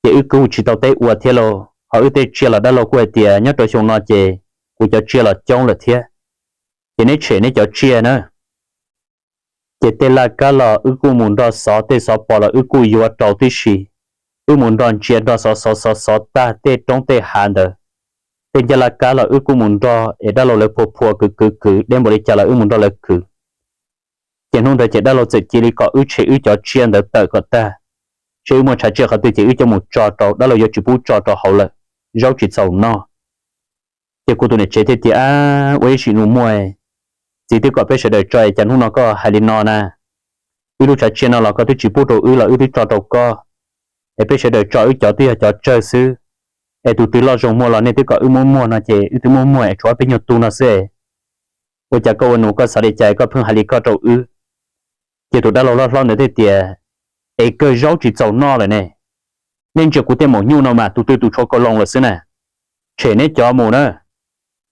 Ces wb kuj tsis tau teb ua thiab lauj, ho wb tej tsiaj los dab laug kuj hais tias nyob rau xyoo no ces kuv cov tsiaj los coob lawm thiab, ces neb tshem neb cov tsiaj na. Ces tej laj kab los wb kuj mus nrog xov, tej xov pos los wb kuj yuav rau tib si. Wb mus nrog ntsia nrog xov xov xov xov tag tej roob tej hav ntawd. Tej ncaj laj kab los wb kuj mus nrog es dab laug lawv phua phua kwv kwv kwv deb npaum li cas los wb mus nrog lawv kwv. Ces hnub ntawd ces dab laug txawm cia li kom wb tshem wb cov tsiaj ntawd tawm kom tag, seb wb muaj tshav tsiaj qhov twg ces wb coj mus tso rau, dab laug yuav tsis pub tso rau hauv lawm, zaub tsis txaus noj. Ces kuv tus niam tsev thiaj tias, Ab, ua ib sim nus muaj, txiv twb kom peb sawv daws tso es cas hnub no koj hais li no na? Wb lub tshav tsiaj no los koj twb tsis pub rau wb los wb twb tso rau koj, es peb sawv daws tso wb cov twb yog cov tsawg xwb, es tus twg loj zoo muag los nej twb kom wb muab muag no ces wb twb muab muag es tshuav peb nyuag tug no xwb. Ua cas koj ua nus koj xav li cas koj pheej hais li koj rau wb? Ces tus dab laug loj hlob ntawd thiaj tias, Es kawg zaub tsis txaus noj lawm ne. Nej ntsia kuv tej maum nyuj no mas tus twg tus tshuav kaus loos lawm xwb na. Tshem neb cov mus na,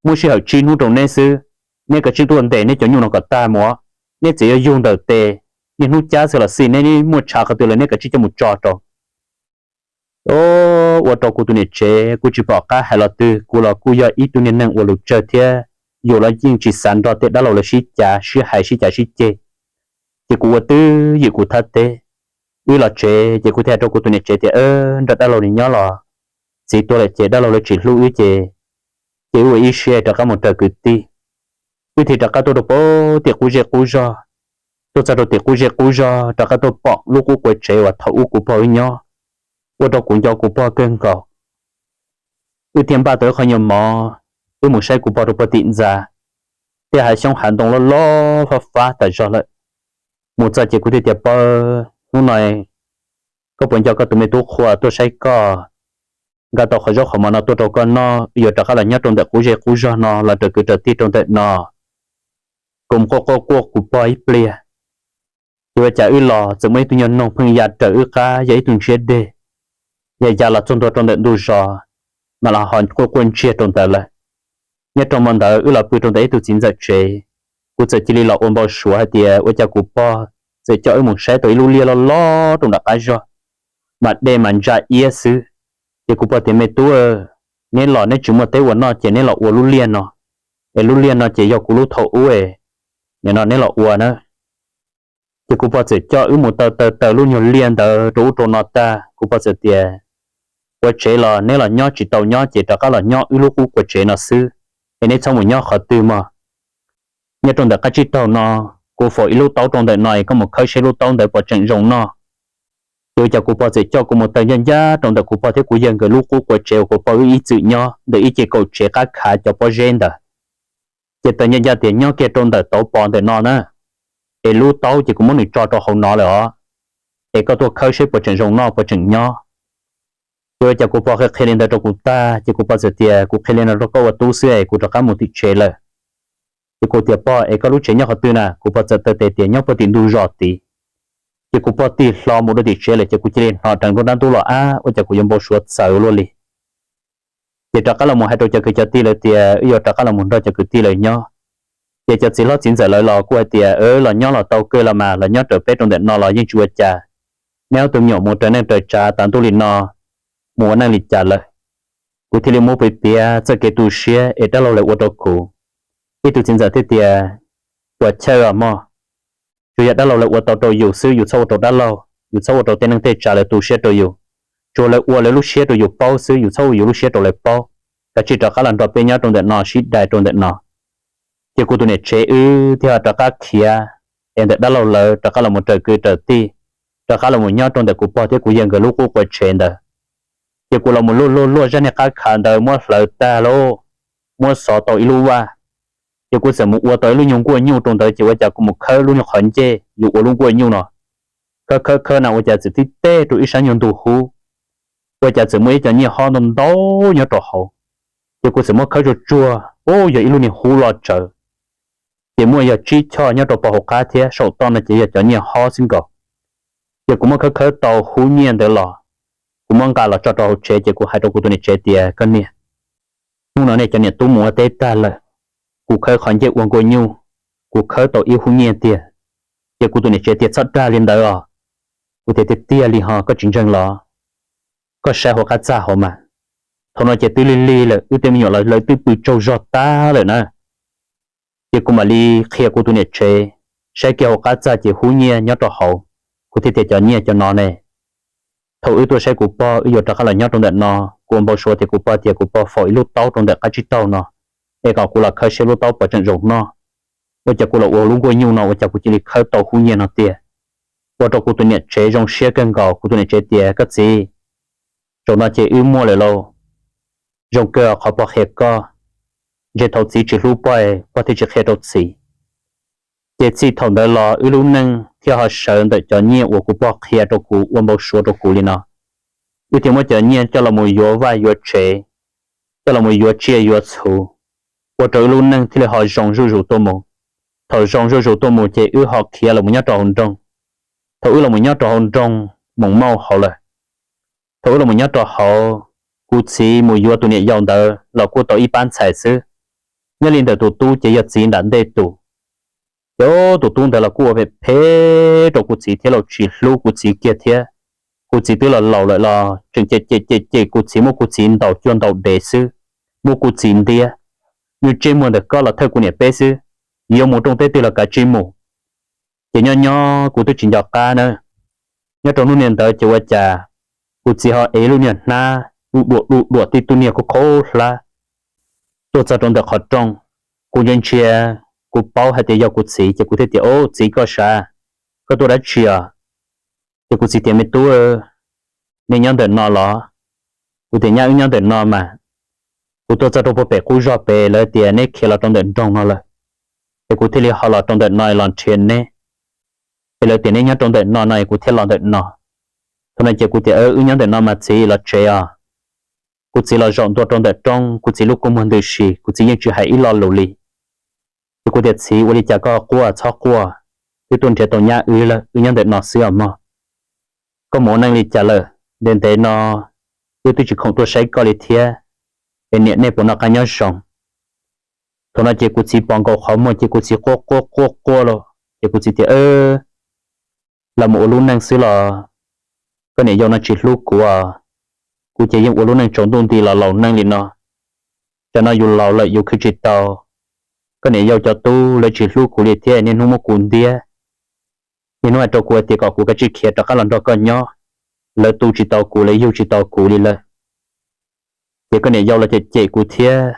muaj sij hawm tsib hnub rau neb xwb, neb kav tsij tuaj ntes neb cov nyuj no kom tag mus, neb txawm yuav yug ntawm tes, niaj hnub cab xwb los xij, neb muaj tshav qhov twg los neb kav tsij coj mus tso rau. Ua rau kuv tus niam tsev kuj tsis pom qab hais los twg, kuv los kuj yog ib tug niag neeg ua lus tsawg thiab, yus los yeej tsis xav nrog tej dab laug lawv sib cav sib hais sib cav sib ceg. Ces kuv ua twj ywm kuv thab teb. Wb los tsev ces kuv thiaj hais rau kuv tus niam tsev tias, Nrog dab laug nws nyob los txiv tuag lawm ces dab laug lawv tsis hlub wb ces, ces wb ua ib siab rov qab mus raws kwv tij. Wb thiaj rov qab tuaj rau pem tim qub zej qub zog. Tuaj txog rau tim qub zej qub zog rov qab tuaj pom lub qub qua tsev uas thaum ub kuv pog wb nyob, ua rau kuv nco kuv pog kawg nkaus. Wb thiaj npaj tau ib qho nyuag mov, wb mus saib kuv pog rau puag tim ntxa. Tej hav xyoob hav ntoo loj loj fab fab tas zog lawm. Mus txog ces kuv thiaj tias, Pog, hnub no koj puas nco koj tus me tub Qhua tuaj saib koj, nqa tau qhov zaub qhov mov no tuaj rau koj noj, yuav rov qab los nyob rau ntawm qub zej qub zog no los raws kwv raws tij rau ntawm no, kuv mus quaj quaj quaj kuv pog ib pliag. Ces ua cas wb los txawm muaj ib tug nyuag noog pheej ya raws wb qab, yog ib tug ntshiab deg, ya ya los txog ntua rau ntawm ntug zos, mas los ho quaj quaj ntsiag rau ntawd lawm. Nyob rau hmo ntawd wb los pw rau ntawm ib tug txiv ntxawm tsev, kuv txawm cia li los ua npau suav hais tias ua cas kuv pog txawm coj wb mus saib tau ib lub liaj loj loj rau nram qab zog, mas dej mas ntsa iab xwb. Ces kuv pog tias, Me tub, neb los neb tsis muaj teb ua noj ces neb los ua lub liaj no, es lub liaj no ces yog kuv lub thaum ub, nim no neb los ua na. Ces kuv pog txawm coj wb mus taw taw taw lub nyuag liaj ntawd rau ub rau no tag, kuv pog txawm tias, Ua tsev los neb los nyob tsis tau nyob ces rov qab los nyob wb lub qub qua tsev no xwb, es neb txhob mus nyob qhov twg mog. Nyob rau ntawm qab tsib taug no, kuv faus ib lub taub rau ntawm no es koj mus khawb seb lub taub ntawd puas tseem zoo noj. Ces ua cas kuv pog txawm coj kuv mus taw ncaj ncaj rau ntawm kuv pog thiab kuv yawg nkawd lub qub qua tsev uas kuv pog wb ib txwm nyob ntawm ib ce kaum tsev qab khav cov pob zeb ntawd. Ces taw ncaj ncaj tias nyob kiag rau ntawm tauv pos ntawm no na, es lub taub ces kuv muab nws tso rau hauv no lawm os, es koj tuaj khawb seb puas tseem zoo noj puas tseem nyob. Ces ua cas kuv pog qhia qhia li ntawd rau kuv tag ces kuv pog txawm tias, Kuv qhia li no rau koj ua tub xwb es kuv rov qab mus tim tsev lawm. Ces kuv tias, Pog, es koj lub tsev nyob qhov twg na? Kuv pog txawm taw tes tias, Nyob puag tim ntug zos tid. Ces kuv pog tig hlo mus rau tim tsev lawm ces kuv cia li hnov reev nruab nrab ntub los, ab, ua cas kuv yuav npau suav txawv luaj li. Ces rov qab los mus hais rau cov kwv cov tij lawv tias wb yuav rov qab los mus nrog cov kwv tij lawv nyob. Ces cov txiv hlob txiv ntxawm lawv los kuj hais tias, Los nyob los tau kawg los mas, los nyob raws peb rau ntawm no los yeej tsis ua cas. Neb ob tug me nyuam mus raws neej raws tsav tas ntuj li no, mus ua neej li cas lawm? Kuv thiaj li muab piav piav txoj kev tu siab es dab laug lawv ua rau kuv. Ib tug txiv ntxawm thiaj tias, Puas chawj os mog, tsuas yog dab laug lawv ua tau rau yus xwb, yus txhob ua rau dab laug, yus txhob ua rau tej neej tej tsav lawv tu siab rau yus. Tsuas lawv ua lawv lub siab rau yus paub xwb, yus txhob ua yus lub siab rau lawv paub. Kav tsij rov qab los nrog peb nyob rau ntawm no sib dai rau ntawm no. Ces kuv tus niam tsev wb thiaj ho rov qab khiav es ntawm dab laug lawv rov qab los mus raws kwv raws tij, rov qab los mus nyob rau ntawm kuv pog thiab kuv yawg nkawd lub qub qua tsev ntawd. Ces kuv los mus luaj luaj luaj zaj niag qab khav ntawd muab hlawv tag lauj, muab xov tau ib lub vaj. Ces kuv txawm mus ua tau ib lub nyuag nkuaj nyuj rau ntawd ces ua cas kuv mus khawb lub nyuag qhov ncej yus ua lub nkuaj nyuj no, khawb khawb khawb na ua cas txawm tib teg rau ib sab nyuag ntug hub, ua cas txawm muaj ib co nyiaj hob ntau ntau nyob rau hauv. Ces kuv txawm muab khawb tsuag tsuag, ub, yog ib lub niag hub loj tsawv. Ces muaj yog tsib choj nyob rau pem hauv qab thiab, saum toj no ces yog cov nyiaj hob xwb nkaus. Ces kuv muab khawb khawb tau hub nyiaj ntawd los, kuv Kuv muab nqa los tso rau hauv tsev ces kuv hais rau kuv tus niam tsev tias, koj niam, hnub no nej cov niam tub mus ua teb tag lawm, kuv khawb qhov ncej ua nkuaj nyuj, kuv khawb tau ib hub nyiaj tiag. Ces kuv tus niam tsev tias, txhob dag li ntawd os. Kuv tias, tiag tiag li ho, koj tsis ntseeg los? Koj saib hauv qab txaj hauv mas. Thaum no ces twb lig lig lawm, wb tej me nyuam los lawv twb pw tsaug zog tag lawm na. Ces kuv mam li qhia kuv tus niam tsev, saib kiag hauv qab txaj ces hub nyiaj nyob rau hauv. Kuv thiaj tias, cov nyiaj cov no ne, thaum wb tuaj saib kuv pog wb yuav rov qab los nyob rau ntawm no, kuv ua npau suav tias kuv pog tias kuv pog faus ib lub taub rau ntawm qab tsib taug no, es kom kuv los khawb siab lub taub pov tseg zaum no. Ua cas kuv los ua lub nkuaj nyuj no ua cas kuv cia li khawb tau hub nyiaj no tiag? Ua rau kuv tus niam tsev zoo siab kawg nkaus, kuv tus niam tsev tias, koj txiv, zaum no ces wb muaj lawm lauj, zoo kawg qhov pog qhia koj, ntshe thaum txiv tsis hlub pog, pog thiaj tsis qhia rau txiv. Ces txij thaum ntawd los wb lub neej thiaj ho sawv ntawm cov nyiaj uas kuv pog qhia rau kuv ua npau suav rau kuv li no. Wb thiaj muab cov nyiaj coj los mus yuav vaj yuav tsev, coj los mus yuav tsiaj yuav txhu, ua rau wb lub neej thiaj li ho zoo zuj zus tuaj mus. Thaum zoo zuj zus tuaj mus ces wb ho khiav los mus nyob rau hauv nroog. Thaum wb los mus nyob rau hauv nroog Moos Mauj hauv lawm, thaum wb los mus nyob rau hauv, kuv txiv mus yuav tus niam yau ntawd los kuj tau ib pab ntxhais xwb. Nyob li ntawm tus tub ces yog txiv nram ntej tus. Ces tus tub ntawd los kuj ua phem phem rau kuv txiv thiab los tsis hlub kuv txiv kiag thiab. Kuv txiv twb los laus lawm los tseem cem cem cem cem kuv txiv, muab kuv txiv ntaus cuag ntaus dev xwb, muab kuv txiv ntiab. Nyuag tsej muag ntawm koj los thawj kuv niam peb xwb, yuav mus rooj teb twg los kav tsij mus. Ces nyob nyob kuv twb tsis nco qab na. Nyob rau hnub niaj ntawd ces ua cas kuv txiv ho ev lub niag hnab du duam du duam tib tug niag khaub khaub hlab tuaj txog rau ntawm qhov rooj. Kuv ntsia ntsia, kuv paub hais tias yog kuv txiv ces kuv thiaj tias, au txiv koj sav, koj tuaj dab tsi os? Ces kuv txiv tias, me tub, nej nyob ntawm no los? Kuv tias nyab wb nyob ntawm no mas. Kuv tuaj txog rau puag pem qub zog pem lawv tias neb khiav los rau ntawm nroog no lawm, ces kuv thiaj li ho los rau ntawm no los nrhiav neb. Es lawv tias neb nyob rau ntawm no no es kuv thiaj los ntawm no. Thaum no ces kuv tias wb nyob ntawm no mas txiv los tsev os. Kuv txiv los zaum ntua rau ntawm roob, kuv txiv lub kua muag ntws si, kuv txiv yeej tsis hais ib lo lus li. Ces kuv tias txiv ua li cas koj quaj txhob quaj, twb tuaj nrhiav tau nyab wb lawm, wb nyob ntawm no xwb os mog. Koj mus ua neej li cas lawm? Ntev ntev no wb twb tsis khoom tuaj saib koj li thiab, es niam nej puas noj qab nyob zoo? Thaum no ces kuv txiv pom nkaus qhov muag ces kuv txiv quaj quaj quaj quaj los ces kuv txiv tias los mus ua lub neej xwb los, koj niam yau no tsis hlub kuv os. Kuv ces yeej ua lub neej tsaus ntuj nti los laus neej li no. Tsam no yus laus lawm yus khwv tsis tau. Koj niam yau cov tub lawv tsis hlub kuv li thiab niaj hnub muab kuv ntiab, niaj hnub hais rau kuv hais tias kom kuv kav tsij khiav rov qab los nrog koj nyob. Lawv tu tsis tau kuv, lawv yug tsis tau kuv li lawm. Ces koj niam yau los cem cem kuv thiab.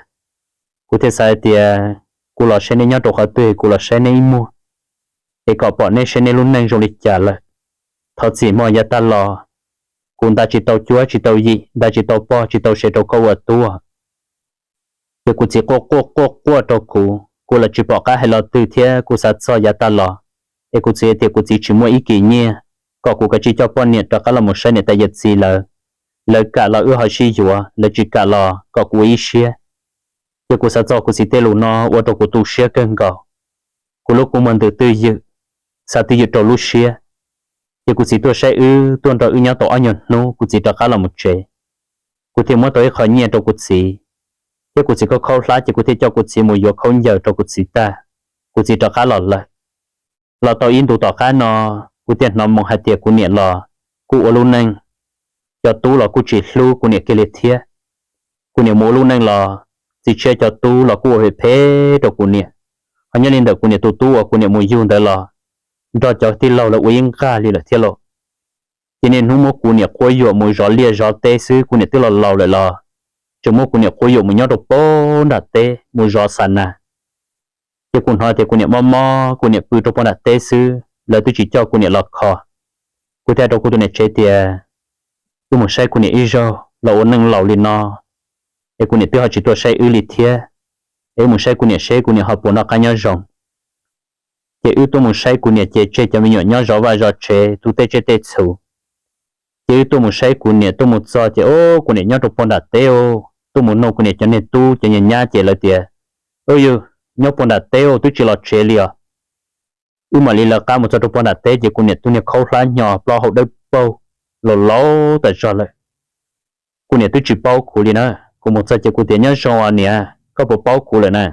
Kuv thiaj xav hais tias kuv los saib neb nyob rau qhov twg, kuv los saib neb ib muag, es kom pom neb saib neb lub neej zoo li cas lawm. Thov txim mog, yav tag los kuv nta tsis tau cuab tsis tau yim, nta tsis tau pog tsis tau sev rau koj ua tub. Ces kuv txiv quaj quaj quaj quaj rau kuv, kuv los tsis pom qab hais lo twg thiab kuv xav txog yav tag los. Es kuv txiv tias kuv txiv tsis muaj ib kis nyiaj kom kuv kav tsij coj poj niam rov qab los mus saib niam tais yawm txiv lawv. Lawv kam los wb ho sib yuav, lawv tsis kam los kom kuv ua ib siab. Ces kuv xav txog kuv txiv tej lus no ua rau kuv tu siab kawg nkaus. Kuv lub kua muag ntws twj ywm, xav twj ywm rau lub siab. Ces kuv txiv tuaj saib wb, tuaj nrog wb nyob tau ob nyuag hnub kuv txiv rov qab los mus tsev. Kuv thiaj muab tau ib qho nyiaj rau kuv txiv, thiab kuv txiv khaub khaub hlab ces kuv thiaj coj kuv txiv mus yuav khaub ncaws rau kuv txiv tag, kuv txiv rov qab los lawm. Los tau ib ntus tom qab no, kuv thiaj hnov moo hais tias kuv niam los kuj ua lub neej, cov tub los kuj tsis hlub kuv niam kiag li thiab. Kuv niam mus ua lub neej los txiv tshiab cov tub los kuj ua phem phem rau kuv niam. Ho nyob li ntawm kuv niam tus tub uas kuv niam mus yug ntawd los nrog cov tij laug lawv ua ib nqag li lawm thiab lauj. Ces niaj hnub muab kuv niam quab yuam mus zov liaj zov teb xwb, kuv niam twb los laus lawm los tseem muab kuv niam quab yuam mus nyob rau pem nram teb mus zov xa nas. Ces kuv hnov tias kuv niam mob mob, kuv niam pw rau pem nram teb xwb, lawv twb tsis coj kuv niam los kho. Kuv thiaj hais rau kuv tus niam tsev tias, wb mus saib kuv niam ib zaug los ua neej laus li no, es kuv niam twb ho tsis tuaj saib wb li thiab, es wb mus saib kuv niam seb kuv niam ho puas noj qab nyob zoo. Ces wb tuaj mus saib kuv niam ces tseg cov me nyuam nyob zov vaj zov tsev tu tej tsiaj tej txhu. Ces wb tuaj mus saib kuv niam, tuaj mus txog ces o, kuv niam nyob rau pem nram teb os. Tuaj mus nug kuv niam cov niag tub cov niag nyab ces lawv tias, o yog nyob pem nram teb os, twb tsis los tsev li os. Wb mam li lawv qab mus txog rau pem nram teb ces kuv niam tus niag khaub hlab hnyo plaub hau dawb paug, laus laus tas zog lawm. Kuv niam twb tsis paub kuv li na. Kuv mus txog ces kuv tias, nyob zoo os niam, koj puas paub kuv lawm na?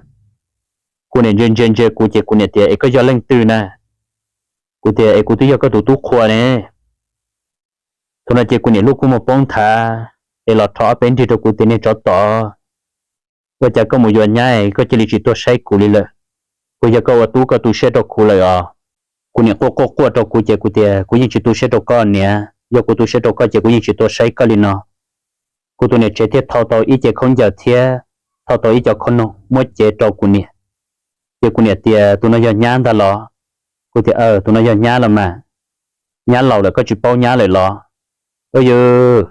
Kuv niam ntsia ntsia ntsia kuv ces kuv niam tias, es koj yog leej twg na? Kuv tias, es kuv twb yog koj tus tub qhua ne. Thaum no ces kuv niam lub kua muag poob nthav, es los rho ob peb nrig rau kuv tias, niag tsov tom, ua cas koj mus yuav nyab koj cia li tsis tuaj saib kuv li lawm? Puas yog koj ua tub koj tu siab rau kuv lawm os? Kuv niam quaj quaj quaj rau kuv ces kuv tias, kuv yeej tsis tu siab rau koj niam, yog kuv tu siab rau koj ces kuv yeej tsis tuaj saib koj li no. Kuv tus niam tsev thiaj thau tau ib ce khaub ncaws thiab thau tau ib co khau noog muab cev rau kuv niam. Ces kuv niam tias, tus no yog nyab ntag los? Kuv tias, aw, tus no yog nyab los mas. Nyab laus lawm koj tsis paub nyab lawm los? Yog,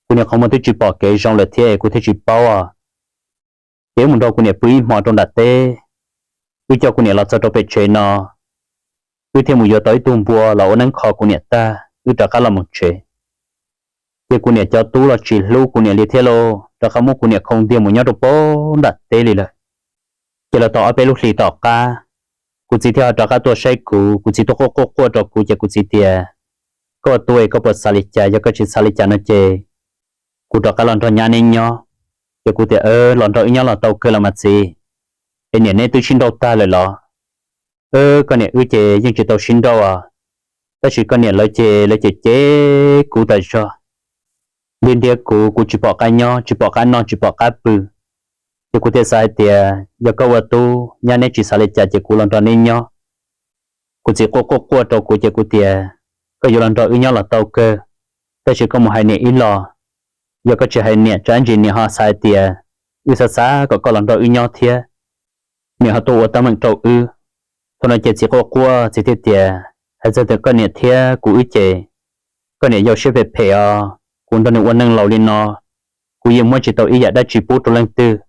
kuv niam qhov muag twb tsis pom kev zoo lawm thiab kuv thiaj tsis paub os. Ces wb mus nrog kuv niam pw ib hmo rau nram teb. Wb coj kuv niam los txog rau pem tsev no, wb thiaj mus yuav tau ib tug npua los ua neeb kho kuv niam tag wb rov qab los mus tsev. Ces kuv niam cov tub los tsis hlub kuv niam li thiab lauj, rov qab muab kuv niam khoo ntiag mus nyob rau pem nram teb li lawm. Ces los tau ob peb lub hlis tom qab, kuv txiv thiaj ho rov qab tuaj saib kuv, kuv txiv tuaj quaj quaj quaj rau kuv ces kuv txiv tias, koj ua tub es koj puas xav li cas? Yog koj tsis xav li cas no ces kuv rov qab los nrog nyab neb nyob. Ces kuv tias, los nrog wb nyob los tau kawg los mas txiv, es niam neb twb sib nrauj tag lawm los? Koj niam wb ces yeej tsis tau sib nrauj os, tab sis koj niam lawv ces lawv cem cem kuv tas zog, ntiab ntiab kuv, kuv tsis pom qab nyob, tsis pom qab noj, tsis pom qab pw. Ces kuv thiaj xav hais tias yog koj ua tub, nyab neb tsis xav li cas ces kuv los nrog neb nyob. Kuv txiv quaj quaj quaj rau kuv ces kuv tias, koj yuav los nrog wb nyob los tau kawg, tab sis koj mus hais niam ib los. Yog koj tsis hais niam tsam ntsis niam ho xav hais tias wb xav xav kom koj los nrog wb nyob thiab, niam ho tuaj ua teeb meem rau wb. Thaum no ces txiv quaj quaj, txiv thiaj tias, hais txog tias koj niam thiab kuv wb ces, koj niam yau siab phem phem os, kuv nrog nws ua neej laus li no, kuv yeej muab tsis tau ib yam dab tsi pub rau leej twg.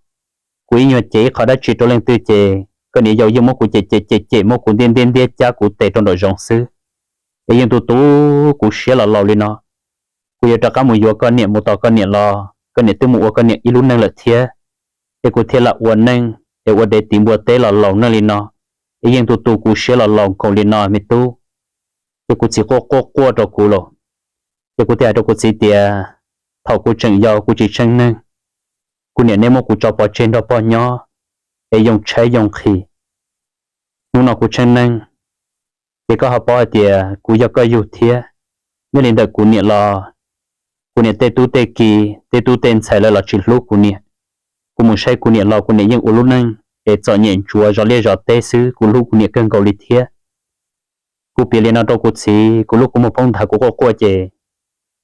Kuv ib nyuag cem ib qho dab tsi rau leej twg ces koj niam yau yeej muab kuv cem cem cem cem, muab kuv ntiab ntiab ntiab cab kuv tes rau nraum zoov xwb, es yeej tu tu kuv siab los laus li no. Kuv yuav rov qab mus yuav koj niam mus tos koj niam los koj niam twb mus ua koj niam ib lub neej lawm thiab, es kuv thiaj lam ua neej es ua dev tiv npua teb los laus neej li no, es yeej tu tu kuv siab los laus nkaus li no me tub. Ces kuv txiv quaj quaj quaj rau kuv lawm, ces kuv thiaj hais rau kuv txiv tias, thaum kuv tseem yau kuv tsis tsheej neeg, kuv niam neb muab kuv tso pov tseg nrog pog nyob, es yoo tshaib yoo nqhis. Hnub no kuv tsheej neeg, ces koj ho paub hais tias kuv yog koj yug thiab. Nyob li ntawm kuv niam los, kuv niam tej tub tej ki, tej tub tej ntxhais lawv los tsis hlub kuv niam. Kuv mus saib kuv niam los kuv niam yeej ua lub neej es txom nyem ntsuav zov liaj zov teb xwb, kuv hlub kuv niam kawg nkaus li thiab. Kuv piav li no rau kuv txiv, kuv lub kua muag poob nthav kuv quaj quaj ces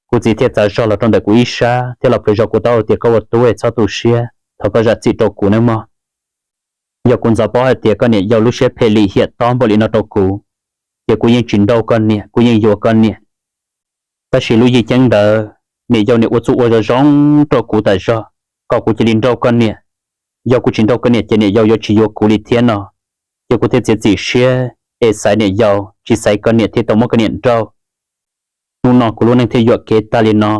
kuv txiv thiaj txav zog los rau ntawm kuv ib sab thiab los plhws zog kuv taub hau tias, koj ua tub es txhob tu siab, thov koj zam txim rau kuv nawb mog. Yog kuv ntxov paub hais tias koj niam yau lub siab phem lim hiam tob npaum li no rau kuv, ces kuv yeej tsis nrauj koj niam, kuv yeej yuav koj niam. Tab sis lub yim ceeb ntawd niam yau niam ua txuj ua zoo zoo rau kuv tas zog, kom kuv cia li nrauj koj niam. Yog kuv tsis nrauj koj niam ces niam yau yuav tsis yuav kuv li thiab no. Ces kuv thiaj txiav txim siab es xaiv niam yau tsis xaiv koj niam thiab tau muab koj niam nrauj. Hnub no kuv lub neej thiaj yuam kev tag li no,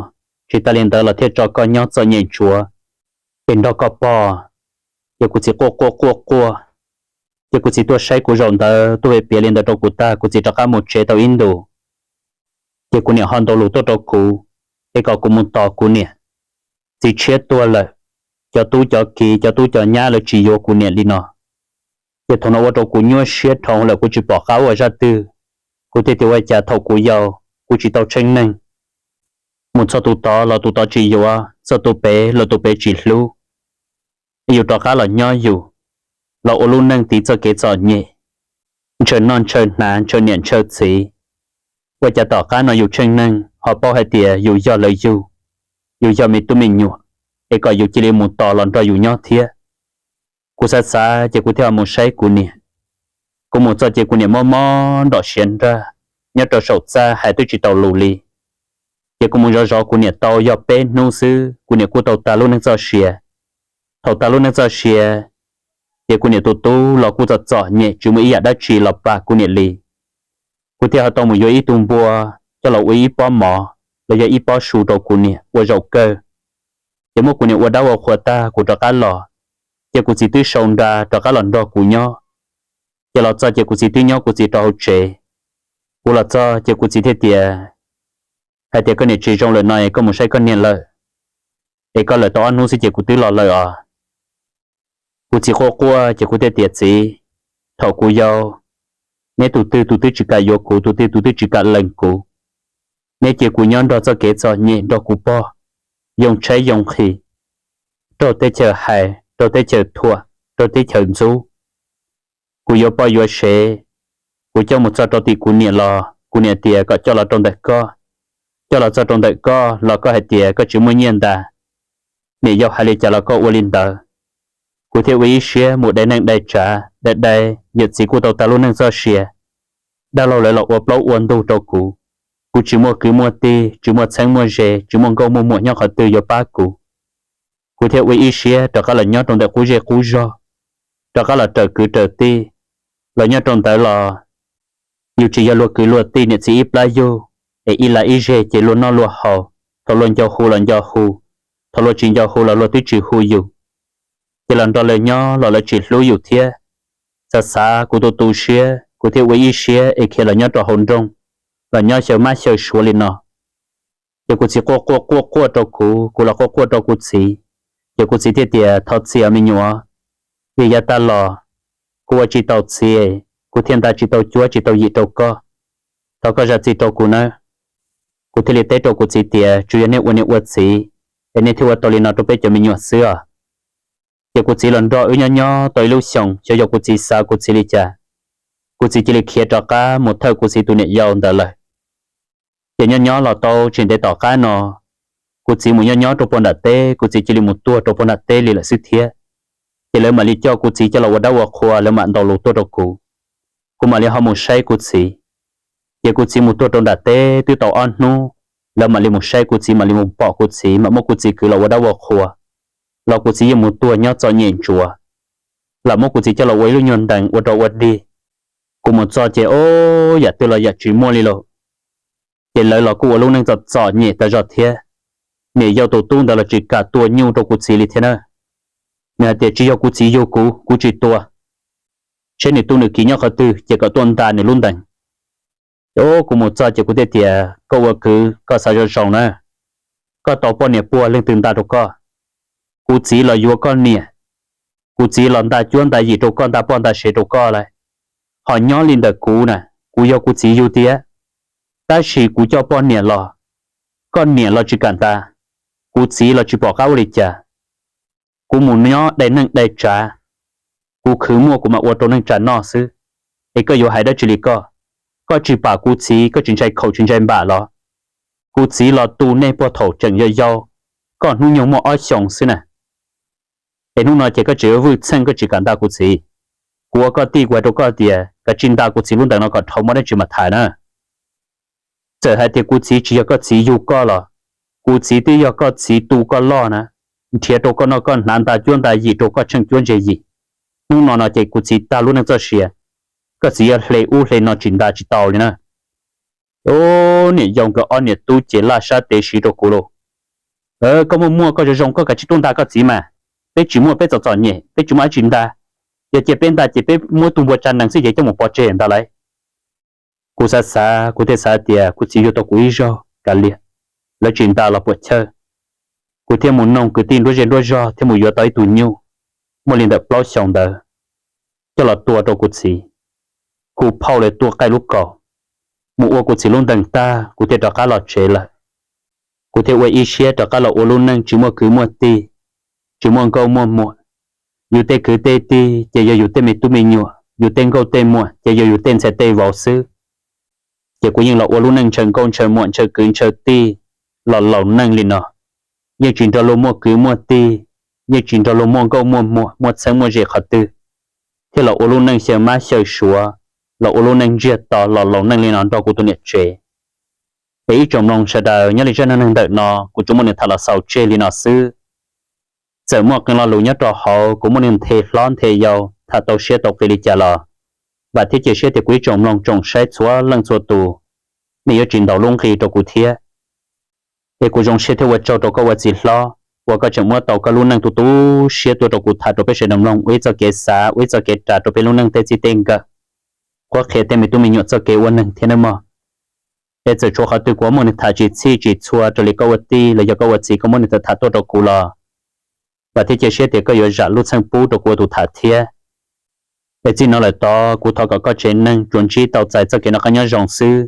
tsis tas li ntawd los thiaj tso koj nyob txom nyem ntsuav es nrog koj pog. Ces kuv txiv quaj quaj quaj quaj, ces kuv txiv tuaj saib kuv zaum ntawd tuaj piav li ntawd rau kuv tag, kuv txiv rov qab mus tsev tau ib ntus, ces kuv niam ho ntaus lus tuaj rau kuv es kom kuv mus tos kuv niam. Txiv tshiab tuag lawm, cov tub cov kiv cov tub cov nyab lawv tsis yuav kuv niam li no. Ces thaum no ua rau kuv nyuaj siab dhau lawm, kuv tsis pom qab ua zaj twg. Kuv thiaj tias ua cas thaum kuv yau kuv tsis tau tsheej neeg, mus txog tus tod los tus tod tsis yuav, txog tus pem los tus pem tsis hlub. Yus rov qab los nyob yus, los ua lub neej tiv txoj kev txom nyem, ntshaw noj ntshaw hnav ntshaw niam ntshaw txiv. Ua cas tom qab no yus tsheej neeg ho paub hais tias yus yog lawv yug, yus yog me tub me nyuam, es kom yus cia li mus tos los nrog yus nyob thiab. Kuv xav xav ces kuv thiaj mus saib kuv niam. Kuv mus txog ces kuv niam mob mob nrom siav nrag, nyob rau saum txaj hais twb tsis tau lus li. Ces kuv mus zov zov kuv niam tau yog peb hnub xwb kuv niam kuj tau tag lub neej txoj sia. Thaum tag lub neej txoj sia, ces kuv niam tus tub los kuj txom txom nyem tsis muaj ib yam dab tsi los pab kuv niam li. Kuv thiaj ho tau mus yuav ib tug npua coj los ua ib pob mov los yog ib pob su rau kuv niam ua zaum kawg. Ces muab kuv niam ua dab ua qhua tag kuv rov qab los, ces kuv txiv twb sau nra rov qab los nrog kuv nyob. Ces los txog ces kuv txiv twb nyob kuv txiv rau hauv tsev. Kuv los txog ces kuv txiv thiaj tias, hais tias koj niam tsis zoo lawm no es koj mus saib koj niam lawm. Es koj lawm tau ob hnub xwb ces kuv twb los lawm os. Kuv txiv quaj quaj ces kuv thiaj tias, Txiv, thaum kuv yau, neb tus twg tus twb tsis kam yuav kuv, tus twg tus twb tsis kam lees kuv. Neb cia kuv nyob nrog txoj kev txom nyem nrog kuv pog, yoo tshaib yoo nqhis, raug teb chaws hais, raug teb chaws thuam, raug teb chaws ntxub. Kuv yuav poj yuav sev, kuv coj mus txog rau tim kuv niam los kuv niam tias kom coj los rau ntawm koj. Coj los txog rau ntawm koj los koj hais tias koj tsis muaj nyiaj ntas. Niam yau hais li cas los koj ua li ntawd. Kuv thiaj ua ib siab mus dai neej dai tsav, dai dai, yawm txiv kuj tau tag lub neej txoj sia. Dab laug lawv los ua plaub ua ntug rau kuv. Kuv tsis muaj kwv muaj tij, tsis muaj txheeb muaj ze, tsis muaj nkauj muaj muam nyob qhov twg yuav pab kuv. Kuv thiaj ua ib siab rov qab los nyob rau ntawm qub zej qub zog, rov qab los raws kwv raws tij. Los nyob rau ntawd los yus tsis yog luag kwv luag tij niam txiv ib plab yug, es ib la ib zeg ces luag noj luag haus, thaum luag nco hu los nco hu, thaum luag tsis nco hu los luag twb tsis hu yus. Ces los nrog lawv nyob los lawv tsis hlub yus thiab. Xav xav kuv tu tu siab, kuv thiaj ua ib siab es khiav los nyob rau hauv nroog, los nyob xyaw mab xyaw suav li no. Ces kuv txiv quaj quaj quaj quaj rau kuv, kuv los quaj quaj rau kuv txiv. Ces kuv txiv thiaj tias, Thov txim os me nyuam, vim yav tag los kuv ua tsis tau txiv, kuv thiaj nta tsis tau cuab tsis tau yim rau koj. Thov koj zam txim rau kuv nawb. Kuv thiaj li teb rau kuv txiv tias, Tsuas yog nej ua niam ua txiv, es nej thiaj ua tau li no rau peb cov me nyuam xwb os. Ces kuv txiv los nrog wb nyob nyob tau ib lub xyoos, xyov yog kuv txiv xav kuv txiv li cas, kuv txiv cia li khiav rov qab mus thawj kuv txiv tus niam yau ntawd lawm. Ces nyob nyob los tau tsis ntev tom qab no, kuv txiv mus nyob nyob rau puag nram teb, kuv txiv cia li mus tuag rau puag nram teb li lawm xwb thiab. Ces lawv mam li coj kuv txiv coj los ua dab ua qhua, lawv mam ntaus lus tuaj rau kuv, kuv mam li ho mus saib kuv txiv. Ces kuv txiv mus tuag rau nram teb twb tau ob hnub, lawv mam li mus saib kuv txiv, mam li mus pom kuv txiv, mam muab kuv txiv kwv los ua dab ua qhua, los kuv txiv yeej mus tuag nyob txom nyem ntsuav, los muab kuv txiv coj los ua ib lub nyuag ntees ua rau ua dig. Kuv mus txog ces o, yam twg los yam tsis muaj li lawm. Ces lawv los kuj ua lub neej txom txom nyem tas zog thiab. Niam yau tus tub ntawd los tsis kam tua nyuj rau kuv txiv li thiab na. Nws hais tias, Tsis yog kuv txiv yug kuv, kuv tsis tua. Saib nws tu nws kiv nyob qhov twg ces kom tuaj nta nws lub ntees. Ces o, kuv mus txog ces kuv thiaj tias, Koj ua kwv koj xav zoo zoo na, koj tau poj niam puag leej twg nta rau koj? Kuv txiv los yuav koj niam, kuv txiv los nta cuab nta yim rau koj, nta poj nta sev rau koj lawm. Ho nyob li ntawm kuv na, kuv yog kuv txiv yug tiag, tab sis kuv coj poj niam los, koj niam los tsis kam nta, kuv txiv los tsis pom qab ua li cas. Kuv mus nyob dai neej dai tsav, kuv khwv muaj kuv mam ua rau neej tsa noj xwb. Es koj yuav hais dab tsi li koj? Koj tsis pam kuv txiv, koj tsis ntshai khaum tsis ntshai npam los? Kuv txiv los tu nej puag thaum tseem yau yau, koj hnub nyoog muaj ob xyoos xwb na. Es hnub no ces koj tseem yuav vwj txheej koj tsis kam nta kuv txiv. Kuv ua koj tij kuv hais rau koj tias kav tsij nta kuv txiv lub ntees no kom dhau, muaj dab tsi mam tham na. Txawm hais tias kuv txiv tsis yog koj txiv yug koj los, kuv txiv twb yog koj txiv tu koj loj na, nrhiav rau koj noj koj hnav, nta cuab nta yim rau koj tsheej cuab ntse yim. Hnub no no ces kuv txiv tag lub neej txoj sia, koj txiv yuav hle ub hle no tsis nta tsis tau li na. Ub, niam yau nkawd ob niam tub ces laj sab tes siv rau kuv lauj. Koj muaj muaj koj zoo zoo koj kav tsij tuaj nta koj txiv mas. Peb tsis muaj peb txom txom nyem peb tsis muaj dab tsi nta. Yog cia peb nta ces peb muab tug npua tsa nees xwb ces coj mus pov tseg ntag lauj. Kuv xav xav kuv thiaj xav tias kuv txiv yug tau kuv ib zaug kav liam, lawv tsis nta los puam chawj. Kuv thiaj mus noog kwv tij nruab zej nruab zog thiaj mus yuav tau ib tug nyuj, muaj li ntawm plaub xyoos ntawd, coj los tua rau kuv txiv. Kuv phauj lawv tua qaij lub kaus, mus ua kuv txiv lub ntees tag kuv thiaj rov qab los tsev lawm. Kuv thiaj ua ib siab rov qab los ua lub neej tsis muaj kwv muaj tij, tsis muaj nkauj muaj muam. Yus tej kwv tej tij ces yog yus tej me tub me nyuam, yus tej nkauj tej muam ces yog yus tej ntxhais tej vauv xwb. Ces kuv yeej los ua lub neej ntshaw nkauj ntshaw muam ntshaw kwv ntshaw tij los laus neej li no, yeej tsis nrog luag muaj kwv muaj tij, yeej tsis nrog luag muaj nkauj muaj muam muaj txheeb muaj ze qhov twg, thiaj los ua lub neej xyaw mab xyaw suav, los ua lub neej ntsiag to los laus neej li no nrog kuv tus niam tsev. Es ib tsoom mloog sawv daws, nyob li zaj neeg neeg ntawm no kuv tsuas muaj nws tham los xaus tseg li no xwb. Txawm muaj qee lo lus nyob rau hauv kuv muaj nws nthe hlob nthe yau tham tau siab tau qis li cas los, vam thiab cia siab tias kuv ib tsoom mloog tsoom saib txhua leej txhua tus, nej yuav tsis ntaus lub nqi rau kuv thiab. Es kuv zoo siab thiab ua tsaug rau koj ua txiv hlob uas koj tseem muab tau koj lub neej tu tu siab tuaj rau kuv tham rau peb sawv daws mloog ua ib txoj kev xav ua ib txoj kev ras rau peb lub neej tej txij tej nkawm, qhuab qhia tej me tub me nyuam txoj kev ua neeg thiab nawb mog. Es txawm tshuav qhov twg kuv muab nws tham tsis txhij tsis txhua raws li koj ua tij los yog koj ua txiv koj muab nws tham tuaj rau kuv los, vam thiab cia siab tias koj yuav zam lub txheej pub rau kuv ua tus tham thiab. Es txij no lawm tod kuv thov kom koj tsev neeg tsuas ntsib tau txais txoj kev noj qab nyob zoo xwb.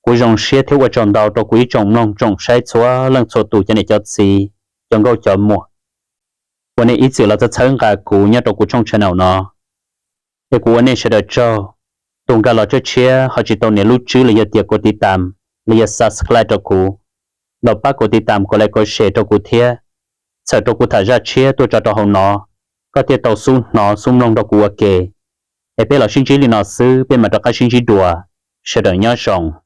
Kuv zoo siab thiab ua tsaug ntau rau kuv ib tsoom mloog tsoom saib txhua leej txhua tus cov niam cov txiv, cov nkauj cov muam uas nej ib txwm los txhawb nqa kuv nyob rau kuv tshooj channel no. Es kuv ua nej sawv daws tsaug. Tus nkag los tshiab tshiab ho tsis tau nias lub tswb los yog tias kov tiv tam los yog subscribe rau kuv, los pab kov tiv tam kov like kov share rau kuv thiab. Txhawm rau kuv tham zaj tshiab tuaj tso rau hauv no, koj thiaj tau xub hnov xub mloog nrog kuv ua ke. Es peb los sib ntsib li no xwb, peb mam rov qab sib ntsib dua. Sawv daws nyob zoo.